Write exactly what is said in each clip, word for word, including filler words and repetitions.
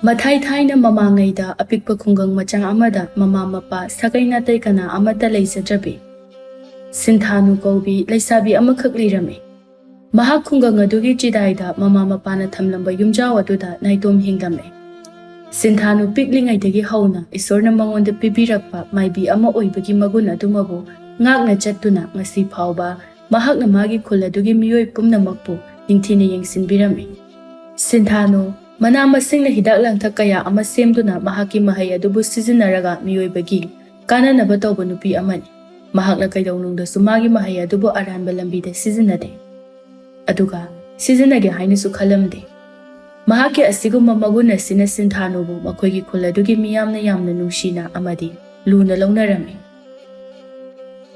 ꯃꯊꯥꯏ ꯊꯥꯏꯅ ꯃꯃꯥꯡꯉꯩꯗ ꯑꯄꯤꯛꯄ ꯈꯨꯡꯒꯪ ꯃꯆꯥ ꯑꯃꯗ ꯃꯃꯥ ꯃꯄꯥ ꯁꯥꯒꯩ ꯅꯥꯇꯩ ꯀꯅꯥ ꯑꯃꯠꯇ ꯂꯩꯖꯗ꯭ꯔꯕꯤ ꯁꯤꯟꯊꯥꯅꯨ ꯀꯧꯕꯤ ꯂꯩꯁꯥꯕꯤ ꯑꯃꯈꯛ ꯂꯩꯔꯝꯃꯤ꯫ ꯃꯍꯥꯛ ꯈꯨꯡꯒꯪ ꯑꯗꯨꯒꯤ ꯆꯤꯗꯥꯏꯗ ꯃꯃꯥ ꯃꯄꯥꯅ ꯊꯝꯂꯝꯕ ꯌꯨꯝꯖꯥꯎ ꯑꯗꯨꯗ ꯅꯥꯏꯇꯣꯝ ꯍꯤꯡꯂꯝꯃꯤ꯫ ꯁꯤꯟꯊꯥꯅꯨ ꯄꯤꯛꯂꯤꯉꯩꯗꯒꯤ ꯍꯧꯅ ꯏꯁꯣꯔꯅ ꯃꯉꯣꯟꯗ ꯄꯤꯕꯤꯔꯛꯄ ꯃꯥꯏꯕꯤ ꯑꯃ ꯑꯣꯏꯕꯒꯤ ꯃꯒꯨꯟ ꯑꯗꯨꯃꯕꯨ ꯉꯥꯛꯅ ꯆꯠꯇꯨꯅ ꯉꯁꯤ ꯐꯥꯎꯕ ꯃꯍꯥꯛꯅ ꯃꯥꯒꯤ ꯈꯨꯜ ꯑꯗꯨꯒꯤ ꯃꯤꯑꯣꯏ ꯄꯨꯝꯅꯃꯛꯄꯨ ꯅꯤꯡꯊꯤꯅ ꯌꯦꯡꯁꯤꯟꯕꯤꯔꯝꯃꯤ꯫ ꯁꯤꯟꯊꯥꯅꯨ, ꯃꯅꯥ ꯃꯁꯤꯡꯅ ꯍꯤꯗꯥꯛ ꯂꯥꯡꯊꯛ ꯀꯌꯥ ꯑꯃ ꯁꯦꯝꯗꯨꯅ ꯃꯍꯥꯛꯀꯤ ꯃꯍꯩ ꯑꯗꯨꯕꯨ ꯁꯤꯖꯤꯟꯅꯔꯒ ꯃꯤꯑꯣꯏꯕꯒꯤ ꯀꯥꯟꯅꯅꯕ ꯇꯧꯕ ꯅꯨꯄꯤ ꯑꯃꯅꯤ꯫ ꯃꯍꯥꯛꯅ ꯀꯩꯗꯧꯅꯨꯡꯗꯁꯨ ꯃꯥꯒꯤ ꯃꯍꯩ ꯑꯗꯨꯕꯨ ꯑꯔꯥꯟꯕ ꯂꯝꯕꯤꯗ ꯁꯤꯖꯤꯟꯅꯗꯦ꯫ ꯑꯗꯨꯒ ꯁꯤꯖꯤꯟꯅꯒꯦ ꯍꯥꯏꯅꯁꯨ ꯈꯜꯂꯝꯗꯦ꯫ ꯃꯍꯥꯛꯀꯤ ꯑꯁꯤꯒꯨꯝꯕ ꯃꯒꯨꯟ ꯑꯁꯤꯅ ꯁꯤꯟꯊꯥꯅꯨꯕꯨ ꯃꯈꯣꯏꯒꯤ ꯈꯨꯜ ꯑꯗꯨꯒꯤ ꯃꯤꯌꯥꯝꯅ ꯌꯥꯝꯅ ꯅꯨꯡꯁꯤꯅ ꯑꯃꯗꯤ ꯂꯨꯅ ꯂꯧꯅꯔꯝꯃꯤ꯫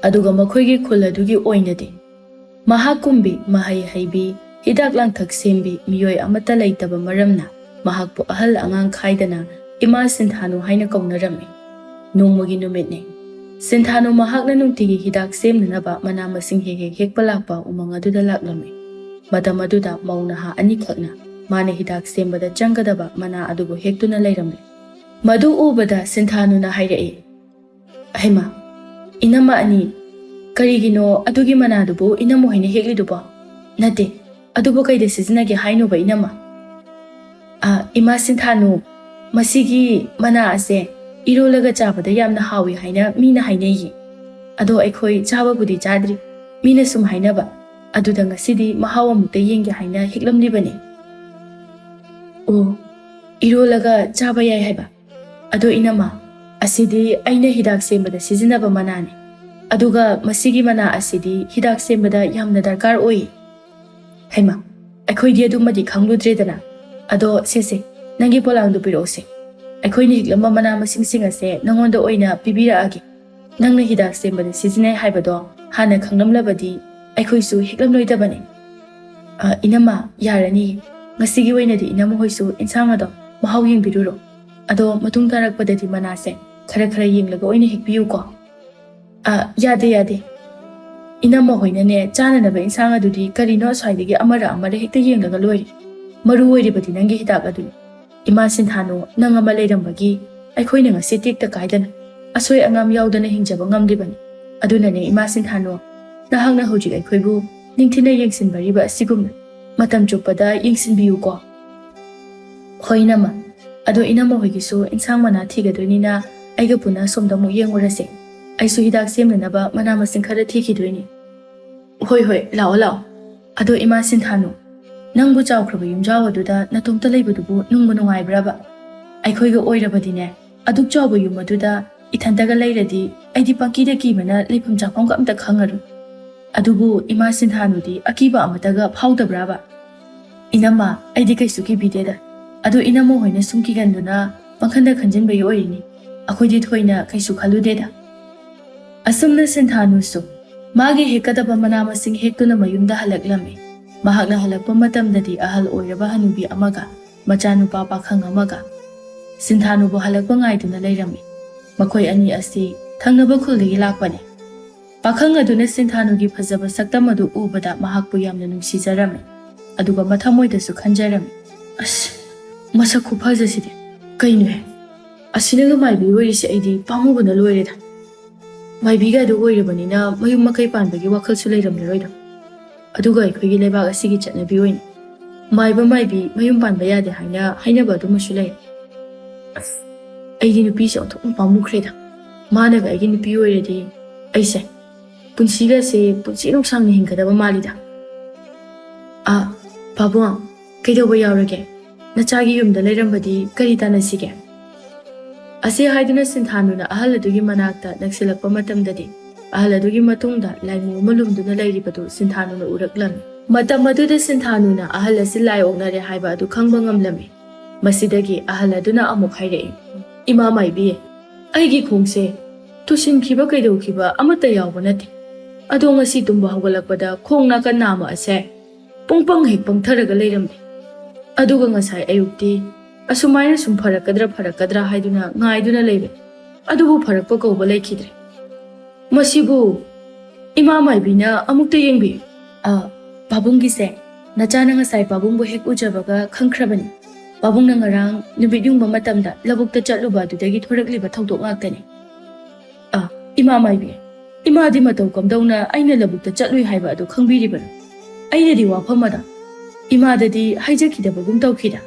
ꯑꯗꯨꯒ ꯃꯈꯣꯏꯒꯤ ꯈꯨꯜ ꯑꯗꯨꯒꯤ ꯑꯣꯏꯅꯗꯤ ꯃꯍꯥꯛꯀꯨꯝꯕꯤ ꯃꯍꯩ ꯍꯩꯕꯤ, ꯍꯤꯗꯥꯛ ꯂꯥꯡꯊꯛ ꯁꯦꯝꯕꯤ ꯃꯤꯑꯣꯏ ꯑꯃꯠꯇ ꯂꯩꯇꯕ ꯃꯔꯝꯅ ꯃꯍꯥꯛꯄꯨ ꯑꯍꯜ ꯑꯉꯥꯡ ꯈꯥꯏꯗꯅ ꯏꯃꯥ ꯁꯤꯟꯊꯥꯅꯨ ꯍꯥꯏꯅ ꯀꯧꯅꯔꯝꯃꯤ꯫ ꯅꯣꯡꯃꯒꯤ ꯅꯨꯃꯤꯠꯅꯤ꯫ ꯁꯤꯟꯊꯥꯅꯨ ꯃꯍꯥꯛꯅ ꯅꯨꯡꯇꯤꯒꯤ ꯍꯤꯗꯥꯛ ꯁꯦꯝꯅꯅꯕ ꯃꯅꯥ ꯃꯁꯤꯡ ꯍꯦꯛ ꯍꯦꯛ ꯍꯦꯛꯄ ꯂꯥꯛꯄ ꯎꯃꯪ ꯑꯗꯨꯗ ꯂꯥꯛꯂꯝꯃꯤ꯫ ꯃꯇꯝ ꯑꯗꯨꯗ ꯃꯧ ꯅꯍꯥ ꯑꯅꯤꯈꯛꯅ ꯃꯥꯅ ꯍꯤꯗꯥꯛ ꯁꯦꯝꯕꯗ ꯆꯪꯒꯗꯕ ꯃꯅꯥ ꯑꯗꯨꯕꯨ ꯍꯦꯛꯇꯨꯅ ꯂꯩꯔꯝꯂꯦ꯫ ꯃꯗꯨ ꯎꯕꯗ ꯁꯤꯟꯊꯥꯅꯨꯅ ꯍꯥꯏꯔꯛꯏ, "ꯑꯍꯩꯃ, ꯏꯅꯝꯃ ꯑꯅꯤ, ꯀꯔꯤꯒꯤꯅꯣ ꯑꯗꯨꯒꯤ ꯃꯅꯥꯗꯨꯕꯨ ꯏꯅꯝꯃ ꯍꯣꯏꯅ ꯍꯦꯛꯂꯤꯗꯨꯕꯣ? ꯅꯠꯇꯦ, ꯑꯗꯨꯕꯨ ꯀꯩꯗ ꯁꯤꯖꯤꯟꯅꯒꯦ ꯍꯥꯏꯅꯣꯕ ꯏꯅꯝꯃ?" "ꯑ, ꯏꯃꯥ ꯁꯤꯟꯊꯥꯅꯨ, ꯃꯁꯤꯒꯤ ꯃꯅꯥ ꯑꯁꯦ ꯏꯔꯣꯜꯂꯒ ꯆꯥꯕꯗ ꯌꯥꯝꯅ ꯍꯥꯎꯏ ꯍꯥꯏꯅ ꯃꯤꯅ ꯍꯥꯏꯅꯩꯌꯦ꯫ ꯑꯗꯣ ꯑꯩꯈꯣꯏ ꯆꯥꯕꯕꯨꯗꯤ ꯆꯥꯗ꯭ꯔꯤ, ꯃꯤꯅ ꯁꯨꯝ ꯍꯥꯏꯅꯕ꯫ ꯑꯗꯨꯗ ꯉꯁꯤꯗꯤ ꯃꯍꯥꯎ ꯑꯃꯨꯛꯇ ꯌꯦꯡꯒꯦ ꯍꯥꯏꯅ ꯍꯦꯛꯂꯝꯂꯤꯕꯅꯤ꯫" "ꯑꯣ, ꯏꯔꯣꯜꯂꯒ ꯆꯥꯕ ꯌꯥꯏ ꯍꯥꯏꯕ? ꯑꯗꯣ ꯏꯅꯝꯃ, ꯑꯁꯤꯗꯤ ꯑꯩꯅ ꯍꯤꯗꯥꯛ ꯁꯦꯝꯕꯗ ꯁꯤꯖꯤꯟꯅꯕ ꯃꯅꯥꯅꯤ꯫ ꯑꯗꯨꯒ ꯃꯁꯤꯒꯤ ꯃꯅꯥ ꯑꯁꯤꯗꯤ ꯍꯤꯗꯥꯛ ꯁꯦꯝꯕꯗ ꯌꯥꯝꯅ ꯗꯔꯀꯥꯔ ꯑꯣꯏ꯫" "ꯍꯩꯃ, ꯑꯩꯈꯣꯏꯗꯤ ꯑꯗꯨꯃꯗꯤ ꯈꯪꯂꯨꯗ꯭ꯔꯦꯗꯅ꯫ ꯑꯗꯣ ꯁꯦ ꯁꯦ, ꯅꯪꯒꯤ ꯄꯣꯂꯥꯡꯗꯨ ꯄꯤꯔꯛꯎꯁꯦ꯫ ꯑꯩꯈꯣꯏꯅ ꯍꯦꯛꯂꯝꯕ ꯃꯅꯥ ꯃꯁꯤꯡꯁꯤꯡ ꯑꯁꯦ ꯅꯉꯣꯟꯗ ꯑꯣꯏꯅ ꯄꯤꯕꯤꯔꯛꯑꯒꯦ꯫ ꯅꯪꯅ ꯍꯤꯗꯥꯛ ꯁꯦꯝꯕꯗ ꯁꯤꯖꯤꯟꯅꯩ ꯍꯥꯏꯕꯗꯣ ꯍꯥꯟꯅ ꯈꯪꯂꯝꯂꯕꯗꯤ ꯑꯩꯈꯣꯏꯁꯨ ꯍꯦꯛꯂꯝꯂꯣꯏꯗꯕꯅꯤ꯫" "ꯑ, ꯏꯅꯝꯃ, ꯌꯥꯔꯅꯤ꯫ ꯉꯁꯤꯒꯤ ꯑꯣꯏꯅꯗꯤ ꯏꯅꯝꯃ ꯍꯣꯏꯁꯨ ꯏꯟꯁꯥꯡ ꯑꯗꯣ ꯃꯍꯥꯎ ꯌꯦꯡꯕꯤꯔꯨꯔꯣ꯫ ꯑꯗꯣ ꯃꯇꯨꯡ ꯇꯥꯔꯛꯄꯗꯗꯤ ꯃꯅꯥꯁꯦ ꯈꯔ ꯈꯔ ꯌꯦꯡꯂꯒ ꯑꯣꯏꯅ ꯍꯦꯛꯄꯤꯌꯨꯀꯣ꯫" "ꯑ, ꯌꯥꯗꯦ, ꯌꯥꯗꯦ꯫ ꯏꯅꯝꯃ ꯍꯣꯏꯅꯅꯦ ꯆꯥꯅꯅꯕ ꯏꯟꯁꯥꯡ ꯑꯗꯨꯗꯤ ꯀꯔꯤꯅꯣ ꯑꯁ꯭ꯋꯥꯏꯗꯒꯤ ꯑꯃꯔ ꯑꯃꯔ ꯍꯦꯛꯇ ꯌꯦꯡꯂꯒ ꯂꯣꯏꯔꯦ꯫ ꯃꯔꯨ ꯑꯣꯏꯔꯤꯕꯗꯤ ꯅꯪꯒꯤ ꯍꯤꯗꯥꯛ ꯑꯗꯨꯅꯤ꯫ "ꯏꯃꯥ ꯁꯤꯟꯊꯥꯅꯨ, ꯅꯪ ꯑꯃ ꯂꯩꯔꯝꯕꯒꯤ ꯑꯩꯈꯣꯏꯅ ꯉꯁꯤ ꯇꯦꯛꯇ ꯀꯥꯏꯗꯅ, ꯑꯁꯣꯏ ꯑꯉꯥꯝ ꯌꯥꯎꯗꯅ ꯍꯤꯡꯖꯕ ꯉꯝꯂꯤꯕꯅꯤ꯫ ꯑꯗꯨꯅꯅꯦ ꯏꯃꯥ ꯁꯤꯟꯊꯥꯅꯨ, ꯅꯍꯥꯛꯅ ꯍꯧꯖꯤꯛ ꯑꯩꯈꯣꯏꯕꯨ ꯅꯤꯡꯊꯤꯅ ꯌꯦꯡꯁꯤꯟꯕꯤꯔꯤꯕ ꯑꯁꯤꯒꯨꯝꯅ ꯃꯇꯝ ꯆꯨꯞꯄꯗ ꯌꯦꯡꯁꯤꯟꯕꯤꯌꯨꯀꯣ꯫" "ꯍꯣꯏ ꯏꯅꯝꯃ, ꯑꯗꯣ ꯏꯅꯝꯃ ꯍꯣꯏꯒꯤꯁꯨ ꯏꯟꯁꯥꯡ ꯃꯅꯥ ꯊꯤꯒꯗꯣꯏꯅꯤꯅ ꯑꯩꯒ ꯄꯨꯟꯅ ꯑꯁꯣꯝꯗ ꯑꯃꯨꯛ ꯌꯦꯡꯉꯨꯔꯁꯦ꯫ ꯑꯩꯁꯨ ꯍꯤꯗꯥꯛ ꯁꯦꯝꯅꯅꯕ ꯃꯅꯥ ꯃꯁꯤꯡ ꯈꯔ ꯊꯤꯈꯤꯗꯣꯏꯅꯤ꯫" "ꯍꯣꯏ ꯍꯣꯏ, ꯂꯥꯛꯑꯣ ꯂꯥꯛꯑꯣ꯫ ꯑꯗꯣ ꯏꯃꯥ ꯁꯤꯟꯊꯥꯅꯨ, ꯅꯪꯕꯨ ꯆꯥꯎꯈ꯭ꯔꯕ ꯌꯨꯝꯖꯥꯎ ꯑꯗꯨꯗ ꯅꯇꯣꯝꯇ ꯂꯩꯕꯗꯨꯕꯨ ꯅꯨꯡꯕꯨ ꯅꯨꯡꯉꯥꯏꯕ꯭ꯔꯕ? ꯑꯩꯈꯣꯏꯒ ꯑꯣꯏꯔꯕꯗꯤꯅꯦ, ꯑꯗꯨꯛ ꯆꯥꯎꯕ ꯌꯨꯝ ꯑꯗꯨꯗ ꯏꯊꯟꯇꯒ ꯂꯩꯔꯗꯤ ꯑꯩꯗꯤ ꯄꯪꯀꯤꯗ ꯀꯤꯕꯅ ꯂꯩꯐꯝ ꯆꯥꯐꯝꯒ ꯑꯝꯇ ꯈꯪꯉꯔꯣꯏ꯫ ꯑꯗꯨꯕꯨ ꯏꯃꯥ ꯁꯤꯟꯊꯥꯅꯨꯗꯤ ꯑꯀꯤꯕ ꯑꯃꯇꯒ ꯐꯥꯎꯗꯕ꯭ꯔꯕ?" "ꯏꯅꯝꯃ, ꯑꯩꯗꯤ ꯀꯩꯁꯨ ꯀꯤꯕꯤꯗꯦꯗ꯫ ꯑꯗꯨ ꯏꯅꯝꯃ ꯍꯣꯏꯅ ꯁꯨꯝ ꯀꯤꯒꯟꯗꯨꯅ ꯄꯥꯈꯟꯗ ꯈꯟꯖꯤꯟꯕꯒꯤ ꯑꯣꯏꯔꯤꯅꯤ꯫ ꯑꯩꯈꯣꯏꯗꯤ ꯊꯣꯏꯅ ꯀꯩꯁꯨ ꯈꯜꯂꯨꯗꯦꯗ꯫" ꯑꯁꯨꯝꯅ ꯁꯤꯟꯊꯥꯅꯨꯁꯨ ꯃꯥꯒꯤ ꯍꯦꯛꯀꯗꯕ ꯃꯅꯥ ꯃꯁꯤꯡ ꯍꯦꯛꯇꯨꯅ ꯃꯌꯨꯝꯗ ꯍꯜꯂꯛꯂꯝꯃꯤ꯫ ꯃꯍꯥꯛꯅ ꯍꯜꯂꯛꯄ ꯃꯇꯝꯗꯗꯤ ꯑꯍꯜ ꯑꯣꯏꯔꯕ ꯍꯅꯨꯕꯤ ꯑꯃꯒ ꯃꯆꯥꯅꯨꯄꯥ ꯄꯥꯈꯪ ꯑꯃꯒ ꯁꯤꯟꯊꯥꯅꯨꯕꯨ ꯍꯜꯂꯛꯄ ꯉꯥꯏꯗꯨꯅ ꯂꯩꯔꯝꯃꯤ꯫ ꯃꯈꯣꯏ ꯑꯅꯤ ꯑꯁꯤ ꯊꯪꯅꯕ ꯈꯨꯜꯗꯒꯤ ꯂꯥꯛꯄꯅꯤ꯫ ꯄꯥꯈꯪ ꯑꯗꯨꯅ ꯁꯤꯟꯊꯥꯅꯨꯒꯤ ꯐꯖꯕ ꯁꯛꯇꯝ ꯑꯗꯨ ꯎꯕꯗ ꯃꯍꯥꯛꯄꯨ ꯌꯥꯝꯅ ꯅꯨꯡꯁꯤꯖꯔꯝꯃꯤ꯫ ꯑꯗꯨꯒ ꯃꯊꯃꯣꯏꯗꯁꯨ ꯈꯟꯖꯔꯝꯃꯤ, "ꯑꯁ, ꯃꯁꯛ ꯈꯨꯐꯖꯁꯤꯗꯤ! ꯀꯩꯅꯣꯍꯦ? ꯑꯁꯤꯅꯒ ꯃꯥꯏꯕꯤ ꯑꯣꯏꯔꯤꯁꯦ ꯑꯩꯗꯤ ꯄꯥꯝꯃꯨꯕꯅ ꯂꯣꯏꯔꯦꯗ꯫ ꯃꯥꯏꯕꯤꯒ ꯑꯗꯨ ꯑꯣꯏꯔꯕꯅꯤꯅ ꯃꯌꯨꯝ ꯃꯀꯩ ꯄꯥꯟꯕꯒꯤ ꯋꯥꯈꯜꯁꯨ ꯂꯩꯔꯝꯂꯔꯣꯏꯗ꯫ ꯑꯗꯨꯒ ꯑꯩꯈꯣꯏꯒꯤ ꯂꯩꯕꯥꯛ ꯑꯁꯤꯒꯤ ꯆꯠꯅꯕꯤ ꯑꯣꯏꯅ ꯃꯥꯏꯕ ꯃꯥꯏꯕꯤ ꯃꯌꯨꯝ ꯄꯥꯟꯕ ꯌꯥꯗꯦ ꯍꯥꯏꯅ ꯍꯥꯏꯅꯕ ꯑꯗꯨꯃꯁꯨ ꯂꯩ꯫ ꯑꯁ, ꯑꯩꯗꯤ ꯅꯨꯄꯤꯁꯦ ꯑꯣꯟꯊꯣꯛꯅ ꯄꯥꯝꯃꯨꯈ꯭ꯔꯦꯗ꯫ ꯃꯥꯅꯒ ꯑꯩꯒꯤ ꯅꯨꯄꯤ ꯑꯣꯏꯔꯗꯤ ꯑꯩꯁꯦ ꯄꯨꯟꯁꯤꯒꯁꯦ ꯄꯨꯟꯁꯤ ꯅꯨꯡꯁꯥꯡꯅ ꯍꯤꯡꯒꯗꯕ ꯃꯥꯜꯂꯤꯗ꯫ ꯑꯥ, ꯄꯥꯕꯨꯡ, ꯀꯩꯗꯧꯕ ꯌꯥꯎꯔꯒꯦ? ꯅꯆꯥꯒꯤ ꯌꯨꯝꯗ ꯂꯩꯔꯝꯕꯗꯤ ꯀꯔꯤ ꯇꯥꯟꯅꯁꯤꯒꯦ?" ꯑꯁꯤ ꯍꯥꯏꯗꯨꯅ ꯁꯤꯟꯊꯥꯅꯨꯅ ꯑꯍꯜ ꯑꯗꯨꯒꯤ ꯃꯅꯥꯛꯇ ꯅꯛꯁꯤꯜꯂꯛꯄ ꯃꯇꯝꯗꯗꯤ, ꯑꯍꯜ ꯑꯗꯨꯒꯤ ꯃꯇꯨꯡꯗ ꯂꯥꯏꯃꯨ ꯑꯃ ꯂꯨꯝꯗꯨꯅ ꯂꯩꯔꯤꯕꯗꯨ ꯁꯤꯟꯊꯥꯅꯨꯅ ꯎꯔꯛꯂꯝꯃꯤ꯫ ꯃꯇꯝ ꯑꯗꯨꯗ ꯁꯤꯟꯊꯥꯅꯨꯅ ꯑꯍꯜ ꯑꯁꯤ ꯂꯥꯏ ꯑꯣꯛꯅꯔꯦ ꯍꯥꯏꯕ ꯑꯗꯨ ꯈꯪꯕ ꯉꯝꯂꯝꯃꯤ꯫ ꯃꯁꯤꯗꯒꯤ ꯑꯍꯜ ꯑꯗꯨꯅ ꯑꯃꯨꯛ ꯍꯥꯏꯔꯛꯏ, "ꯏꯃꯥ ꯃꯥꯏꯕꯤ, ꯑꯩꯒꯤ ꯈꯣꯡꯁꯦ ꯇꯨꯁꯤꯟꯈꯤꯕ ꯀꯩꯗꯧꯈꯤꯕ ꯑꯃꯠꯇ ꯌꯥꯎꯕ ꯅꯠꯇꯦ꯫ ꯑꯗꯣ ꯉꯁꯤ ꯇꯨꯝꯕ ꯍꯧꯒꯠꯂꯛꯄꯗ ꯈꯣꯡ ꯅꯥꯀꯟ ꯅꯥꯝꯃ ꯑꯁꯦ ꯄꯨꯡꯄꯪ ꯍꯦꯛ ꯄꯪꯊꯔꯒ ꯂꯩꯔꯝꯃꯤ꯫ ꯑꯗꯨꯒ ꯉꯁꯥꯏ ꯑꯌꯨꯛꯇꯤ ꯑꯁꯨꯃꯥꯏꯅ ꯁꯨꯝ ꯐꯔꯛꯀꯗ꯭ꯔꯥ ꯐꯔꯛꯀꯗ꯭ꯔꯥ ꯍꯥꯏꯗꯨꯅ ꯉꯥꯏꯗꯨꯅ ꯂꯩꯔꯦ, ꯑꯗꯨꯕꯨ ꯐꯔꯛꯄ ꯀꯧꯕ ꯂꯩꯈꯤꯗ꯭ꯔꯦ꯫ ꯃꯁꯤꯕꯨ ꯏꯃꯥ ꯃꯥꯏꯕꯤꯅ ꯑꯃꯨꯛꯇ ꯌꯦꯡꯕꯤꯌꯨ꯫ ꯑ, ꯄꯥꯕꯨꯡꯒꯤꯁꯦ ꯅꯆꯥꯅ ꯉꯁꯥꯏ ꯄꯥꯕꯨꯡꯕꯨ ꯍꯦꯛ ꯎꯖꯕꯒ ꯈꯪꯈ꯭ꯔꯕꯅꯤ꯫ ꯄꯥꯕꯨꯡꯅ ꯉꯔꯥꯡ ꯅꯨꯃꯤꯠ ꯌꯨꯡꯕ ꯃꯇꯝꯗ ꯂꯧꯕꯨꯛꯇ ꯆꯠꯂꯨꯕ ꯑꯗꯨꯗꯒꯤ ꯊꯣꯔꯛꯂꯤꯕ ꯊꯧꯗꯣꯛ ꯉꯥꯛꯇꯅꯤ꯫ ꯑ, ꯏꯃꯥ ꯃꯥꯏꯕꯤ, ꯏꯃꯥꯗꯤ ꯃꯇꯧ ꯀꯝꯗꯧꯅ ꯑꯩꯅ ꯂꯧꯕꯨꯛꯇ ꯆꯠꯂꯨꯏ ꯍꯥꯏꯕ ꯑꯗꯨ ꯈꯪꯕꯤꯔꯤꯕꯅꯣ? ꯑꯩꯅꯗꯤ ꯋꯥꯐꯝ ꯑꯗꯣ ꯏꯃꯥꯗꯗꯤ ꯍꯥꯏꯖꯈꯤꯗꯕꯒꯨꯝ ꯇꯧꯈꯤꯗ꯫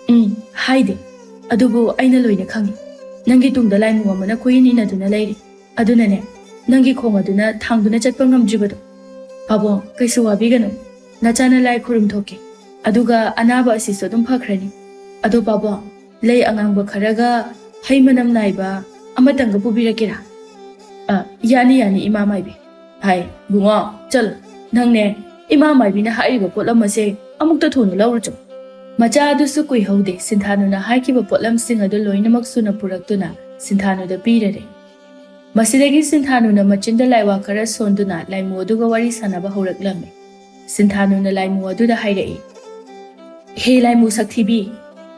ꯎꯝ, ꯍꯥꯏꯗꯦ꯫ ꯑꯗꯨꯕꯨ ꯑꯩꯅ ꯂꯣꯏꯅ ꯈꯪꯏ꯫ ꯅꯪꯒꯤ ꯇꯨꯡꯗ ꯂꯥꯏꯃꯨ ꯑꯃꯅ ꯀꯣꯏꯏꯟ ꯏꯟꯅꯗꯨꯅ ꯂꯩꯔꯤ꯫ ꯑꯗꯨꯅꯅꯦ, ꯅꯪꯒꯤ ꯈꯣꯡ ꯑꯗꯨꯅ ꯊꯥꯡꯗꯨꯅ ꯆꯠꯄ ꯉꯝꯗ꯭ꯔꯤꯕꯗꯣ꯫ ꯄꯥꯕꯨꯡ, ꯀꯩꯁꯨ ꯋꯥꯕꯤꯒꯅꯨ꯫ ꯅꯆꯥꯅ ꯂꯥꯏ ꯈꯨꯔꯨꯝ ꯊꯣꯛꯀꯦ꯫ ꯑꯗꯨꯒ ꯑꯅꯥꯕ ꯑꯁꯤꯁꯨ ꯑꯗꯨꯝ ꯐꯈ꯭ꯔꯅꯤ꯫ ꯑꯗꯣ ꯄꯥꯕꯨꯡ, ꯂꯩ ꯑꯉꯥꯡꯕ ꯈꯔꯒ ꯍꯩ ꯃꯅꯝ ꯅꯥꯏꯕ ꯑꯃꯇꯪꯒ ꯄꯨꯕꯤꯔꯛꯀꯦꯔꯥ? ꯑ, ꯌꯥꯅꯤ, ꯌꯥꯅꯤ, ꯏꯃꯥ ꯃꯥꯏꯕꯤ꯫ ꯍꯥꯏ, ꯕꯨꯡꯉꯣ, ꯆꯠꯂꯣ꯫ ꯅꯪꯅꯦ, ꯏꯃꯥ ꯃꯥꯏꯕꯤꯅ ꯍꯥꯏꯔꯤꯕ ꯄꯣꯠꯂꯝ ꯑꯁꯦ ꯑꯃꯨꯛꯇ ꯊꯨꯅ ꯂꯧꯔꯨꯆꯣ꯫ ꯃꯆꯥ ꯑꯗꯨꯁꯨ ꯀꯨꯏꯍꯧꯗꯦ, ꯁꯤꯟꯊꯥꯅꯨꯅ ꯍꯥꯏꯈꯤꯕ ꯄꯣꯠꯂꯝꯁꯤꯡ ꯑꯗꯨ ꯂꯣꯏꯅꯃꯛ ꯁꯨꯅ ꯄꯨꯔꯛꯇꯨꯅ ꯁꯤꯟꯊꯥꯅꯨꯗ ꯄꯤꯔꯔꯦ꯫ ꯃꯁꯤꯗꯒꯤ ꯁꯤꯟꯊꯥꯅꯨꯅ ꯃꯆꯤꯟꯗ ꯂꯥꯏꯋꯥ ꯈꯔ ꯁꯣꯟꯗꯨꯅ ꯂꯥꯏꯃꯨ ꯑꯗꯨꯒ ꯋꯥꯔꯤ ꯁꯥꯟꯅꯕ ꯍꯧꯔꯛꯂꯝꯃꯤ꯫ ꯁꯤꯟꯊꯥꯅꯨꯅ ꯂꯥꯏꯃꯨ ꯑꯗꯨꯗ ꯍꯥꯏꯔꯛꯏ, "ꯍꯦ ꯂꯥꯏꯃꯨ ꯁꯛꯊꯤꯕꯤ,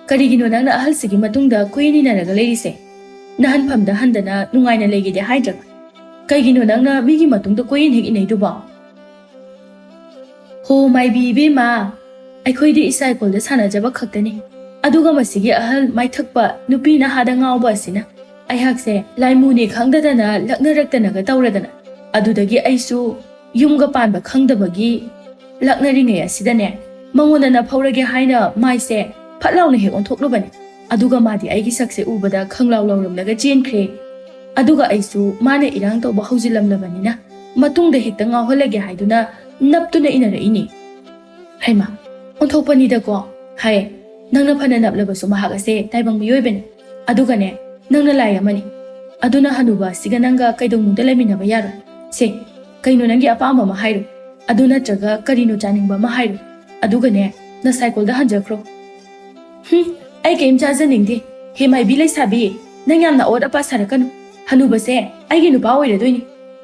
ꯀꯔꯤꯒꯤꯅꯣ ꯅꯪꯅ ꯑꯍꯜꯁꯤꯒꯤ ꯃꯇꯨꯡꯗ ꯀꯣꯏꯏꯟ ꯏꯟꯅꯔꯒ ꯂꯩꯔꯤꯁꯦ? ꯅꯍꯟꯐꯝꯗ ꯍꯟꯗꯅ ꯅꯨꯡꯉꯥꯏꯅ ꯂꯩꯒꯦꯗꯤ ꯍꯥꯏꯗ꯭ꯔꯒ ꯀꯩꯒꯤꯅꯣ ꯅꯪꯅ ꯃꯤꯒꯤ ꯃꯇꯨꯡꯗ ꯀꯣꯏꯏꯟ ꯍꯦꯛ ꯏꯟꯅꯩꯗꯨꯕꯣ?" "ꯍꯣ ꯃꯥꯏꯕꯤ ꯏꯕꯦꯝꯃ, ꯑꯩꯈꯣꯏꯗꯤ ꯏꯁꯥꯏꯀꯣꯜꯗ ꯁꯥꯟꯅꯖꯕ ꯈꯛꯇꯅꯤ꯫ ꯑꯗꯨꯒ ꯃꯁꯤꯒꯤ ꯑꯍꯜ ꯃꯥꯏꯊꯛꯄ ꯅꯨꯄꯤ ꯅꯍꯥꯗ ꯉꯥꯎꯕ ꯑꯁꯤꯅ ꯑꯩꯍꯥꯛꯁꯦ ꯂꯥꯏꯃꯨꯅꯦ ꯈꯪꯗꯗꯅ ꯂꯛꯅꯔꯛꯇꯅꯒ ꯇꯧꯔꯗꯅ, ꯑꯗꯨꯗꯒꯤ ꯑꯩꯁꯨ ꯌꯨꯝꯒ ꯄꯥꯟꯕ ꯈꯪꯗꯕꯒꯤ ꯂꯛꯅꯔꯤꯉꯩ ꯑꯁꯤꯗꯅꯦ, ꯃꯉꯣꯟꯗ ꯅꯐꯧꯔꯒꯦ ꯍꯥꯏꯅ ꯃꯥꯏꯁꯦ ꯐꯠ ꯂꯥꯎꯅ ꯍꯦꯛ ꯑꯣꯟꯊꯣꯛꯂꯨꯕꯅꯤ꯫ ꯑꯗꯨꯒ ꯃꯥꯗꯤ ꯑꯩꯒꯤ ꯁꯛꯁꯦ ꯎꯕꯗ ꯈꯪꯂꯥꯎ ꯂꯥꯎꯔꯝꯂꯒ ꯆꯦꯟꯈ꯭ꯔꯦ꯫ ꯑꯗꯨꯒ ꯑꯩꯁꯨ ꯃꯥꯅ ꯏꯔꯥꯡ ꯇꯧꯕ ꯍꯧꯖꯤꯜꯂꯝꯂꯕꯅꯤꯅ ꯃꯇꯨꯡꯗ ꯍꯦꯛꯇ ꯉꯥꯎꯍꯜꯂꯒꯦ ꯍꯥꯏꯗꯨꯅ ꯅꯞꯇꯨꯅ ꯏꯟꯅꯔꯛꯏꯅꯦ꯫" "ꯍꯩꯃꯥ, ꯑꯣꯟꯊꯣꯛꯄꯅꯤꯗꯀꯣ꯫ ꯍꯥꯏ, ꯅꯪꯅ ꯐꯅ ꯅꯞꯂꯕꯁꯨ ꯃꯍꯥꯛ ꯑꯁꯦ ꯇꯥꯏꯕꯪ ꯃꯤꯑꯣꯏꯕꯅꯤ꯫ ꯑꯗꯨꯒꯅꯦ, ꯅꯪꯅ ꯂꯥꯏ ꯑꯃꯅꯤ꯫ ꯑꯗꯨꯅ ꯍꯅꯨꯕ ꯑꯁꯤꯒ ꯅꯪꯒ ꯀꯩꯗꯧꯅꯨꯡꯗ ꯂꯩꯃꯤꯟꯅꯕ ꯌꯥꯔꯣꯏ꯫ ꯁꯦ, ꯀꯩꯅꯣ ꯅꯪꯒꯤ ꯑꯄꯥꯝꯕ ꯑꯃ ꯍꯥꯏꯔꯣ꯫ ꯑꯗꯨ ꯅꯠꯇ꯭ꯔꯒ ꯀꯔꯤꯅꯣ ꯆꯥꯅꯤꯡꯕ ꯑꯃ ꯍꯥꯏꯔꯣ꯫ ꯑꯗꯨꯒꯅꯦ, ꯅꯁꯥꯏꯀꯣꯜꯗ ꯍꯟꯖꯈ꯭ꯔꯣ꯫" "ꯍꯨꯝ, ꯑꯩ ꯀꯔꯤꯝ ꯆꯥꯖꯅꯤꯡꯗꯦ꯫ ꯍꯦ ꯃꯥꯏꯕꯤ ꯂꯩꯁꯥꯕꯤ, ꯅꯪ ꯌꯥꯝꯅ ꯑꯋꯥꯠ ꯑꯄꯥ ꯁꯥꯔꯛꯀꯅꯨ꯫ ꯍꯅꯨꯕꯁꯦ ꯑꯩꯒꯤ ꯅꯨꯄꯥ ꯑꯣꯏꯔꯗꯣꯏꯅꯤ꯫